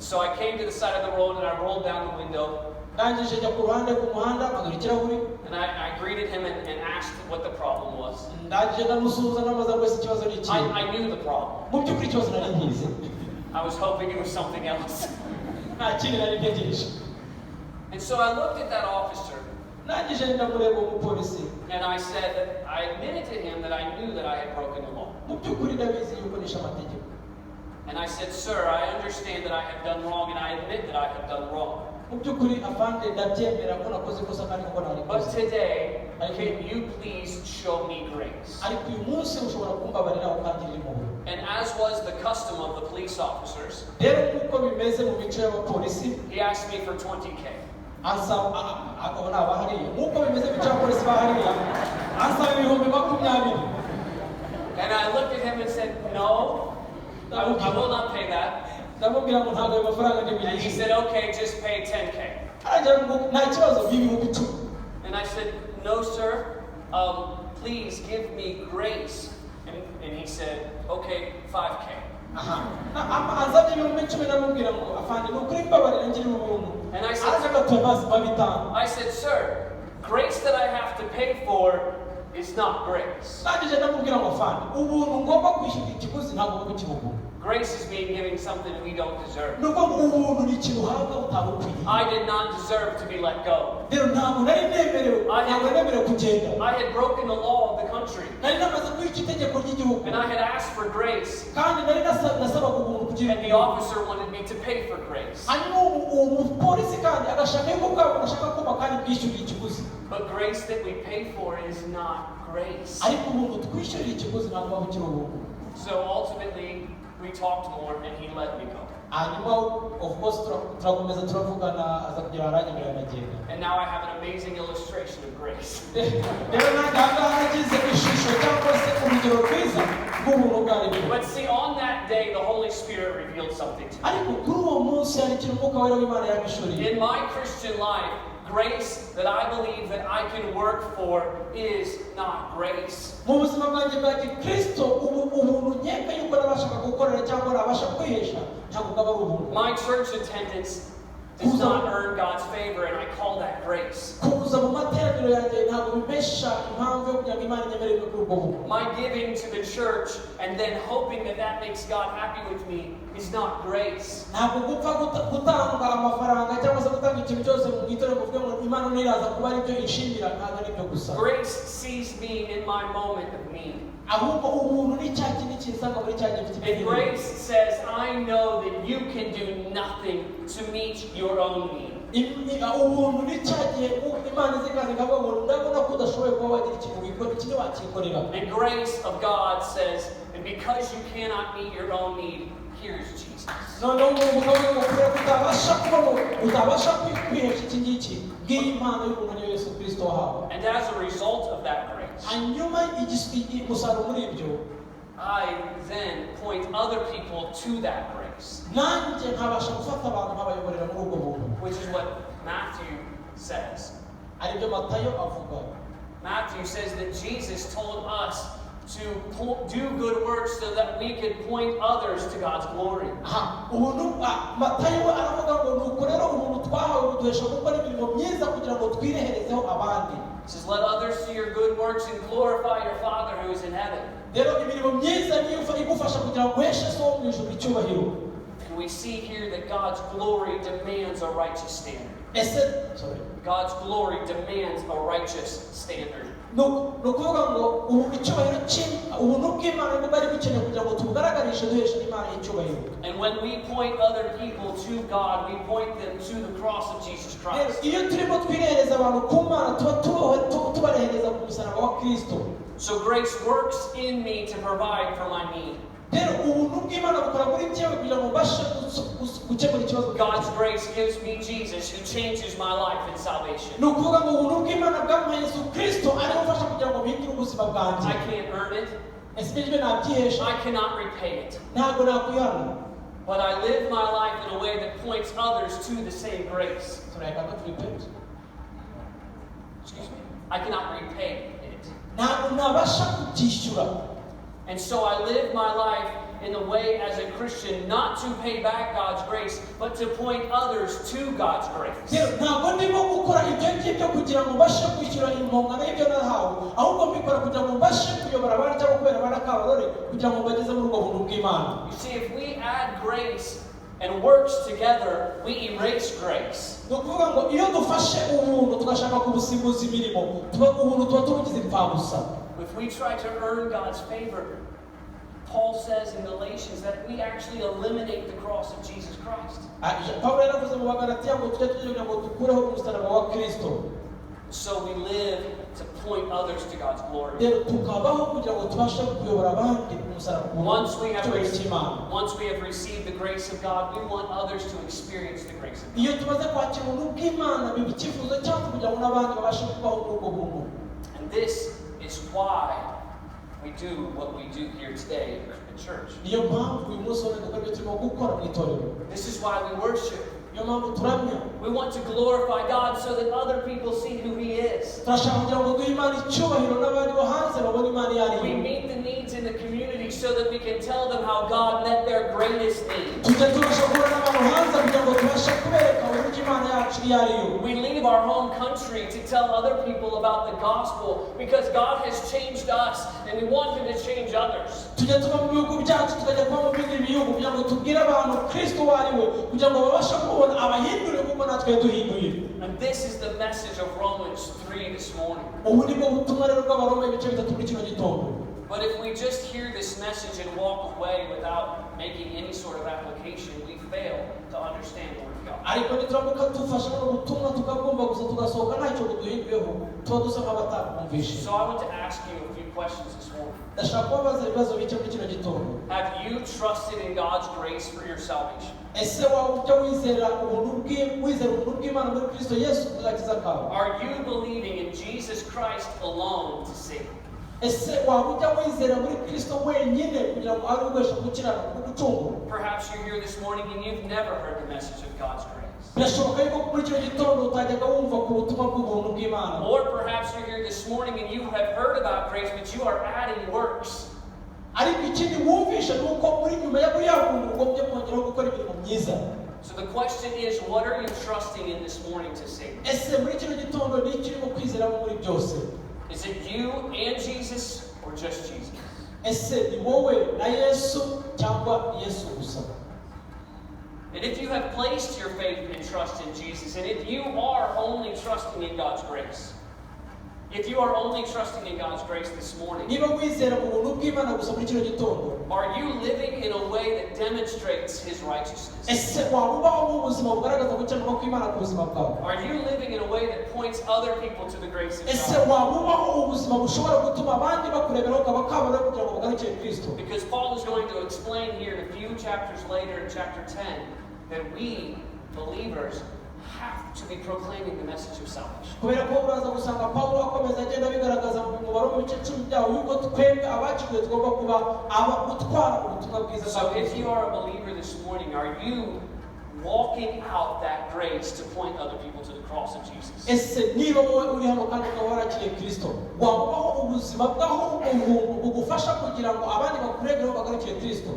So I came to the side of the road and I rolled down the window
Ndangije njya ku ruhande rw'umuhanda manura ikirahuri.
And I greeted him and asked what the problem was.
Ndangije ndamusuhuza ndamubaza ngo ese ikibazo ni ikihe?
I knew the problem.
Mu by'ukuri ikibazo nari nkizi.
I was hoping it was something else.
Nta kindi nari ntegereje.
And so I looked at that officer
Ndangije ndamureba uwo mupolisi.
And I said, I admitted to him that I knew that I had broken the law.
Mu by'ukuri ndabizi yuko nishe amategeko.
And I said, "Sir, I understand that I have done wrong and I admit that I have done wrong.
Mu by'ukuri afande ndabyemera ko nakoze ikosa kandi ko
But
narikoze.
today, can you please show me grace?"
Ariko uyu munsi ushobora kumbabarira ukangirira impuhwe?
And as was the custom of the police officers,
Rero nk'uko bimeze mu mico y'abapolisi,
he asked me for 20K.
Ansaba abo ni abahariya nk'uko bimeze mu mico y'abapolisi bahariya ansaba 20,000.
And I looked at him and said, "No, I will not pay that."
Ndamubwira ngo ntabwo ayo mafaranga ndi
And he
buyishyure.
said, "Okay, just pay 10K."
Aragira ngo nta kibazo, 10,000.
And I said, "No, sir, please give me grace." And he said, "Okay, 5K."
Aha. Ansabye 10,000, ndamubwira ngo afande, ni ukuri mbabarira ngirira ubuntu.
And I said-
Araje agatuye basi mpa bitanu.
I said, "Sir, grace that I have to pay for is not grace."
Ndangije ndamubwira ngo afande, ubuntu ngomba kwishyura ikiguzi ntabwo buba bukiri ubuntu.
Grace is being given something we don't deserve.
Ni ukuvuga ngo ubuntu ni ikintu uhabwa utaba ukwiye.
I did not deserve to be let go.
Rero ntabwo nari nemerewe, ntabwo nari nemerewe kugenda.
I had broken the law of the country,
Nari namaze kwica itegeko ry'igihugu,
and I had asked for grace,
kandi nari nasabaga ubuntu kugira
and the officer wanted me to pay for grace.
Hanyuma uwo mupolisi kandi agashaka yuko bwa buntu ashaka kumpa kandi bwishyurira ikiguzi.
But grace that we pay for is not grace.
Ariko ubuntu twishyurira ikiguzi ntabwo buba bukiri ubuntu.
So ultimately, we talked more, and he let me go.
Hanyuma of course turakomeza turavugana, aza kugira aranyemerera ndagenda.
And now I have an amazing illustration of grace.
Rero nanjye aha ngaha nagize ishusho cyangwa se urugero rwiza rw'ubuntu ubwo ari bwo.
But see, on that day, the Holy Spirit revealed something to me.
Ariko kuri uwo munsi hari ikintu Umwuka Wera w'Imana yampishuriye.
In my Christian life, grace that I believe that I can work for is not grace.
Mu buzima bwanjye bwa gikristo, ubu ubuntu nkeka yuko nabashaga gukorera cyangwa nabasha kwihesha ntabwo bwaba ari ubuntu.
My church attendance does not earn God's favor, and I call that grace.
Kuza mu materaniro yanjye ntabwo bimpesha impamvu yo kugira ngo Imana inyemerere kuri ubwo buntu.
My giving to the church and then hoping that that makes God happy with me is not grace.
Ntabwo gupfa gutanga amafaranga cyangwa se gutanga ikintu cyose mu itorero ngo uvuge ngo Imana ntiraza kuba aribyo ishimira, ntabwo ari byo gusa.
Grace sees me in my moment of need.
Ahubwo ubuntu ni cya kindi kinsanga muri cya gihe mfite
And
intege nke.
grace says, "I know that you can do nothing to meet your own need."
Ubuntu ni cya gihe Imana iza ikaza ikavuga ngo ndabona ko udashoboye kuba wagira ikintu wikora, ikindi wakikorera.
The grace of God says, "And because you cannot meet your own need, here's Jesus."
Noneho umuntu ukavuga ngo kubera ko utabasha kubona, utabasha kwihesha iki ngiki, ngiyi impano y'ubuntu niyo Yesu Kirisito wahawe.
And as a result of that grace,
Hanyuma umusaruro muri ibyo,
I then point other people to that grace,
nanjye nkabasha gufata abantu nkabayoborera muri ubwo buntu,
which is what Matthew says.
Aribyo Matayo avuga.
Matthew says that Jesus told us to do good works so that we could point others to God's glory.
Aha, ubuntu Matayo we aravuga ngo nuko rero ubuntu twahawe buduhesha gukora imirimo myiza kugira ngo twireherezeho abandi.
He says, "Let others see your good works and glorify your Father who is in heaven."
Rero imirimo myiza niyo igufasha kugira ngo uheshe So wo mu ijuru icyubahiro.
And we see here that God's glory demands a righteous standard.
Ese sorry.
God's glory demands a righteous standard.
Ni ukuvuga ngo ubu icyubahiro ubuntu bw'Imana nibwo bwari bukeneye kugira ngo tubugaragarishe duheshe Imana icyubahiro.
And when we point other people to God, we point them to the cross of Jesus
Rero
Christ.
iyo turimo twirehereza abantu ku Mana, tuba tubarehereza ku musaraba wa Kristo.
So grace works in me to provide for my need.
Rero ubuntu bw'Imana bukora muri njyewe kugira ngo mbashe gukemura ikibazo.
God's grace gives me Jesus, who changes my life in salvation.
Ni ukuvuga ngo ubuntu bw'Imana bwampaye Yesu Kristo ariwe ufasha kugira ngo mpindure ubuzima bwanjye.
I can't earn it.
Ese ibyo nabyihesha?
I cannot repay it.
Ntabwo nakwihana.
But I live my life in a way that points others to the same grace.
Sorry, I cannot repent.
Excuse me? I cannot repay it.
Ntabwo nabasha kubyishyura.
And so I live my life in the way as a Christian not to pay back God's grace, but to point others to God's grace.
Rero ntabwo ndimo gukora ibyo ngibyo kugira ngo mbashe kwishyura impongano y'ibyo nahawe, ahubwo mbikora kugira ngo mbashe kuyobora abandi cyangwa kubera abandi akabarore kugira ngo mbageze muri ubwo buntu bw'Imana.
You see, if we add grace and works together, we erase grace.
Ni ukuvuga ngo iyo dufashe ubuntu tugashaka kubusimbuza imirimo, tuba ubuntu tuba tubugize imfabusa.
If we try to earn God's favor, Paul says in Galatians that we actually eliminate the cross of Jesus Christ.
Ah, Pawulo yaravuze mu Bagalatiya ngo tujye tugira ngo dukureho umusaraba wa Kristo.
So we live to point others to God's glory.
Rero tukabaho kugira ngo tubashe kuyobora abandi ku musaraba, ku cyubahiro cy'Imana.
Once we have received the grace of God, we want others to experience the grace of God.
Iyo tumaze kwakira ubuntu bw'Imana, biba icyifuzo cyacu kugira ngo n'abandi babashe kubaho muri ubwo buntu.
And this is why we do what we do here today at church.
Niyo mpamvu uyu munsi wa none dukora ibyo turimo gukora mu itorero.
This is why we worship.
Niyo mpamvu turamya.
We want to glorify God so that other people see who He is.
Turashaka kugira ngo duhe Imana icyubahiro n'abandi bo hanze babone Imana iyo ari
We
yo.
meet the needs in the community so that we can tell them how God met their greatest need.
Tujya tubasha guhura n'abantu hanze kugira ngo tubashe kubereka uburyo Imana yacu iyo ari yo.
We leave our home country to tell other people about the gospel because God has changed us and we want Him to change others.
Tujya tuva mu bihugu byacu tukajya kuba mu bindi bihugu kugira ngo tubwire abantu Kristo uwo ari we kugira ngo babashe kumubona abahindure kuko natwe yaduhinduye.
And this is the message of Romans 3 this morning.
Ubu ni bwo butumwa rero bw'Abaroma ibice 3 muri kino gitondo.
But if we just hear this message and walk away without making any sort of application, we fail to understand the Word of God.
Ariko nituramuka dufashe buno butumwa tukabwumva gusa tugasohoka ntacyo buduhinduyeho tuba dusa nk'abatabwumvishe.
So I want to ask you a few questions this morning.
Ndashaka kubabaza ibibazo bike muri kino gitondo.
Have you trusted in God's grace for your salvation?
Ese waba ujya wizera ubuntu wizera ubuntu bw'Imana muri Kristo Yesu agakiza kawe?
Are you believing in Jesus Christ alone to save you?
Ese waba ujya wizera muri Kristo wenyine kugira ngo abe uguhesha gukiranuka kugucungura?
Perhaps you're here this morning and you've never heard the message of God's grace.
Birashoboka yuko muri kino gitondo utajyaga wumva ku butumwa bw'ubuntu bw'Imana.
Or perhaps you're here this morning and you have heard about grace, but you are adding works.
Ariko ikindi wumvishe ni uko muri nyuma ya buriya buntu ugombye kongeraho gukora imirimo myiza.
So the question is, what are you trusting in this morning to save you?
Ese muri kino gitondo ni iki urimo kwizeramo muri byose?
Is it you and Jesus or just Jesus?
Ese ni wowe na Yesu cyangwa Yesu gusa?
And if you have placed your faith and trust in Jesus, and if you are only trusting in God's grace, if you are only trusting in God's grace this morning,
Niba wizera mu buntu bw'Imana gusa muri kino gitondo,
are you living in a way that demonstrates His righteousness?
ese waba ubaho mu buzima bugaragaza gukiranuka kw'Imana ku buzima bwawe?
Are you living in a way that points other people to the grace of
Ese
God?
waba ubaho ubuzima bushobora gutuma abandi bakureberaho ukaba kabura kugira ngo bagarukire Kristo?
Because Paul is going to explain here in a few chapters later in chapter 10 that we, believers, have to be proclaiming the message of salvation.
Kubera ko uraza gusanga Pawulo akomeza agenda abigaragaza mu mubare mu bice 10 byawo yuko twebwe abacikuye tugomba kuba aba gutwara ubutumwa bwiza bwa
So if
Kristo.
you are a believer this morning, are you walking out that grace to point other people to the cross of Jesus?
Ese niba wowe uri hano kandi ukaba warakiriye Kristo, wabaho ubuzima bw'aho ubuntu bugufasha kugira ngo abandi bakurebereho bagarukire Kristo?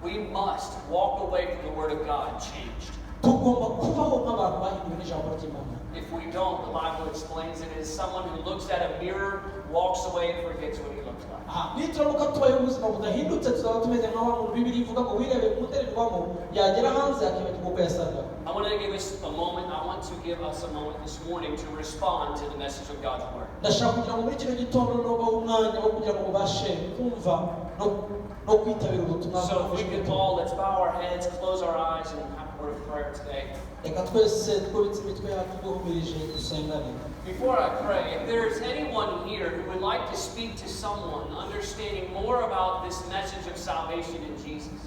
We must walk away from the Word of God changed.
Tugomba kubaho nk'abantu bahinduwe n'ijambo ry'Imana.
If we don't, the Bible explains it as someone who looks at a mirror, walks away, and forgets what he looked like.
Aha, nituramuka tubayeho ubuzima budahindutse tuzaba tumeze nka wa muntu Bibiliya ivuga ngo wirebeye mu ndorerwamo yagera hanze akibagirwa uko yasaga.
I want to give us a moment. I want to give us a moment this morning to respond to the message of God's Word.
Ndashaka kugira ngo muri kino gitondo nubaho umwanya wo kugira ngo mubashe kumva no kwitabira ubutumwa.
So if we could all, let's bow our heads, close our eyes, and have a word of prayer today.
Reka twese twubitse imitwe yacu duhumirije dusengane.
Before I pray, if there is anyone here who would like to speak to someone understanding more about this message of salvation in Jesus,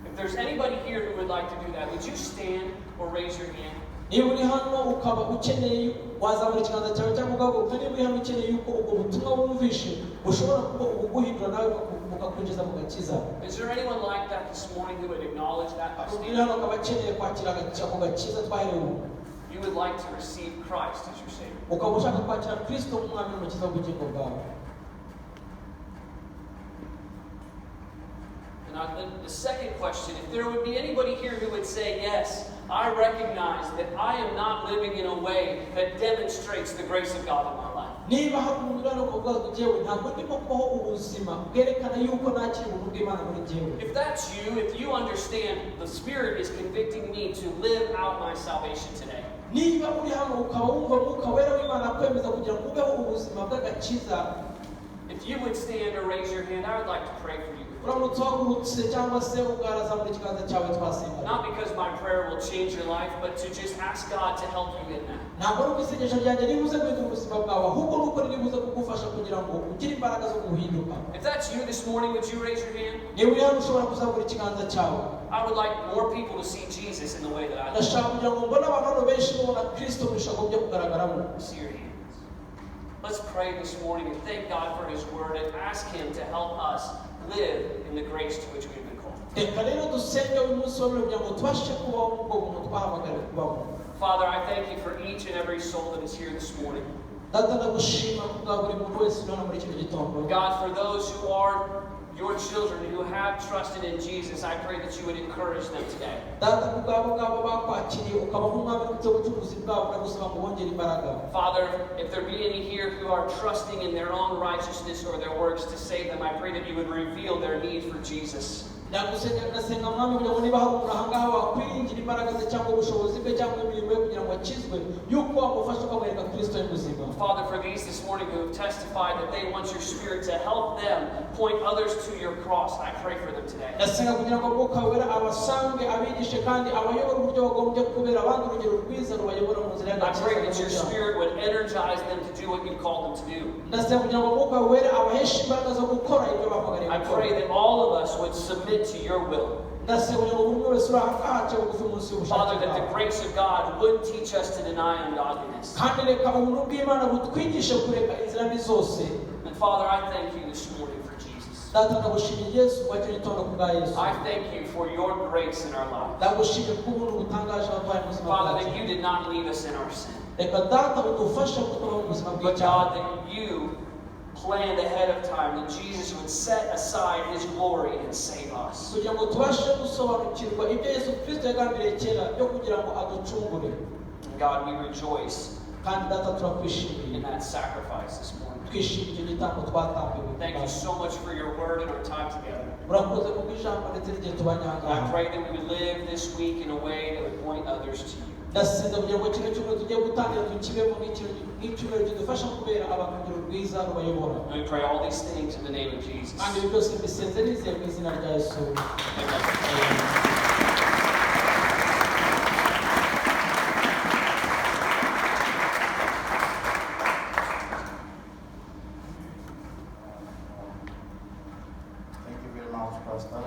if there's anybody here who would like to do that, would you stand or raise your hand?
Niba uri hano ukaba ukeneye wazamura ikiganza cyawe cyangwa ugahaguruka niba uri hano ukeneye yuko ubwo butumwa wumvishe bushobora kuba ubuguhindura nawe bukakwinjiza mu gakiza.
Is there anyone like that this morning who would acknowledge that by
Uri
standing?
hano akaba akeneye kwakira ako gakiza twaherewe ubu.
You would like to receive Christ as your Savior.
Ukaba ushaka kwakira Kristo nk'umwami n'umukiza w'ubugingo bwawe.
And the second question, if there would be anybody here who would say, yes, I recognize that I am not living in a way that demonstrates the grace of God in my life.
Niba hari umuntu uri hano ukavuga ngo njyewe ntabwo ndimo kubaho ubuzima bwerekana yuko nakira ubuntu bw'Imana muri njyewe.
If that's you, if you understand the Spirit is convicting me to live out my salvation today,
Niba uri hano ukaba wumva Mwuka Wera w'Imana akwemeza kugira ngo ubeho ubuzima bw'agakiza,
if you would stand or raise your hand, I would like to pray for you.
uramutse uhagurutse cyangwa se ukarazamura ikiganza cyawe twasenga.
Not because my prayer will change your life, but to just ask God to help you in that.
Ntabwo ari uko isengesho ryanjye ribuze guhindura ubuzima bwawe, ahubwo ni uko riribuze kugufasha kugira ngo ugire imbaraga zo guhinduka.
If that's you this morning, would you raise your hand?
Niba uri hano ushobora kuzamura ikiganza cyawe.
I would like more people to see Jesus in the way that I live.
Ndashaka kugira ngo mbone abantu hano benshi babona Kristo mu ishako byo kugaragaramo.
See your hands. Let's pray this morning and thank God for His Word and ask Him to help us live in the grace to which we have been called.
Reka rero dusenge uyu munsi wa none kugira ngo tubashe kubaho muri ubwo buntu twahamagariwe kubamo.
Father, I thank you for each and every soul that is here this morning.
Data, ndagushima ku bwa buri muntu wese uri hano muri kino gitondo.
God, for those who are your children who have trusted in Jesus, I pray that you would encourage them today.
Data, ku bw'abo ngabo bakwakiriye ukaba nk'umwami n'umucunguzi bwabo, ndagusaba ngo wongere imbaraga.
Father, if there be any here who are trusting in their own righteousness or their works to save them, I pray that you would reveal their need for Jesus.
Ndagusenga, ndasenga mwami, kugira ngo niba hari umuntu ahangaha wakwiringira imbaraga ze cyangwa ubushobozi bwe cyangwa imirimo ye kugira ngo akizwe, yuko wamufasha ukamwereka Kristo ye muzima.
Father, for these this morning who have testified that they want your Spirit to help them point others to your cross, I pray for them today.
Ndasenga kugira ngo Mwuka Wera abasange, abigishe kandi abayobore uburyo bagombye kubera abandi urugero rwiza rubayobora mu nzira
I
y'agakiza
pray that your
n'ububyara.
Spirit would energize them to do what you called them to do.
Ndasenga kugira ngo Mwuka Wera abaheshe imbaraga zo gukora ibyo bahamagariye
I
gukora.
pray that all of us would submit to your will.
Ndasenga kugira ngo buri umwe wese uri ahangaha ace bugufi munsi y'ubushake
Father, that the
bwawe.
grace of God would teach us to deny ungodliness.
Kandi reka ubuntu bw'Imana butwigishe kureka inzira mbi zose.
And Father, I thank you this morning for Jesus.
Data, ndagushimiye Yesu wa kino gitondo ku bwa Yesu.
I thank you for your grace in our lives.
Ndagushimiye kubw'ubuntu butangaje waduhaye mu buzima
Father,
bwacu.
that you did not leave us in our sin.
Reka data udufashe kutubaho mu buzima
But
bw'icyaha.
God, that you planned ahead of time that Jesus would set aside his glory and save us.
Kugira ngo tubashe gusobanukirwa ibyo Yesu Kirisito yagambiriye kera byo kugira ngo aducungure.
And God, we rejoice
Kandi data, turakwishimiye
in that sacrifice this morning.
twishimiye icyo gitambo twatambiwe.
Thank you so much for your word and our time together.
Urakoze kubw'ijambo ndetse n'igihe tubanye aha
I
ngaha.
pray that we would live this week in a way that would point others to you.
Ndasenga kugira ngo kino cyumweru tugiye gutangira tukibemo nk'icyumweru kidufasha kubera abantu urugero rwiza rubayobora.
And we pray all these things in the name of Jesus.
Kandi ibi byose mbisenze nizeye mu izina rya Yesu.
Amen.
Amen.
Thank you very much, Pastor.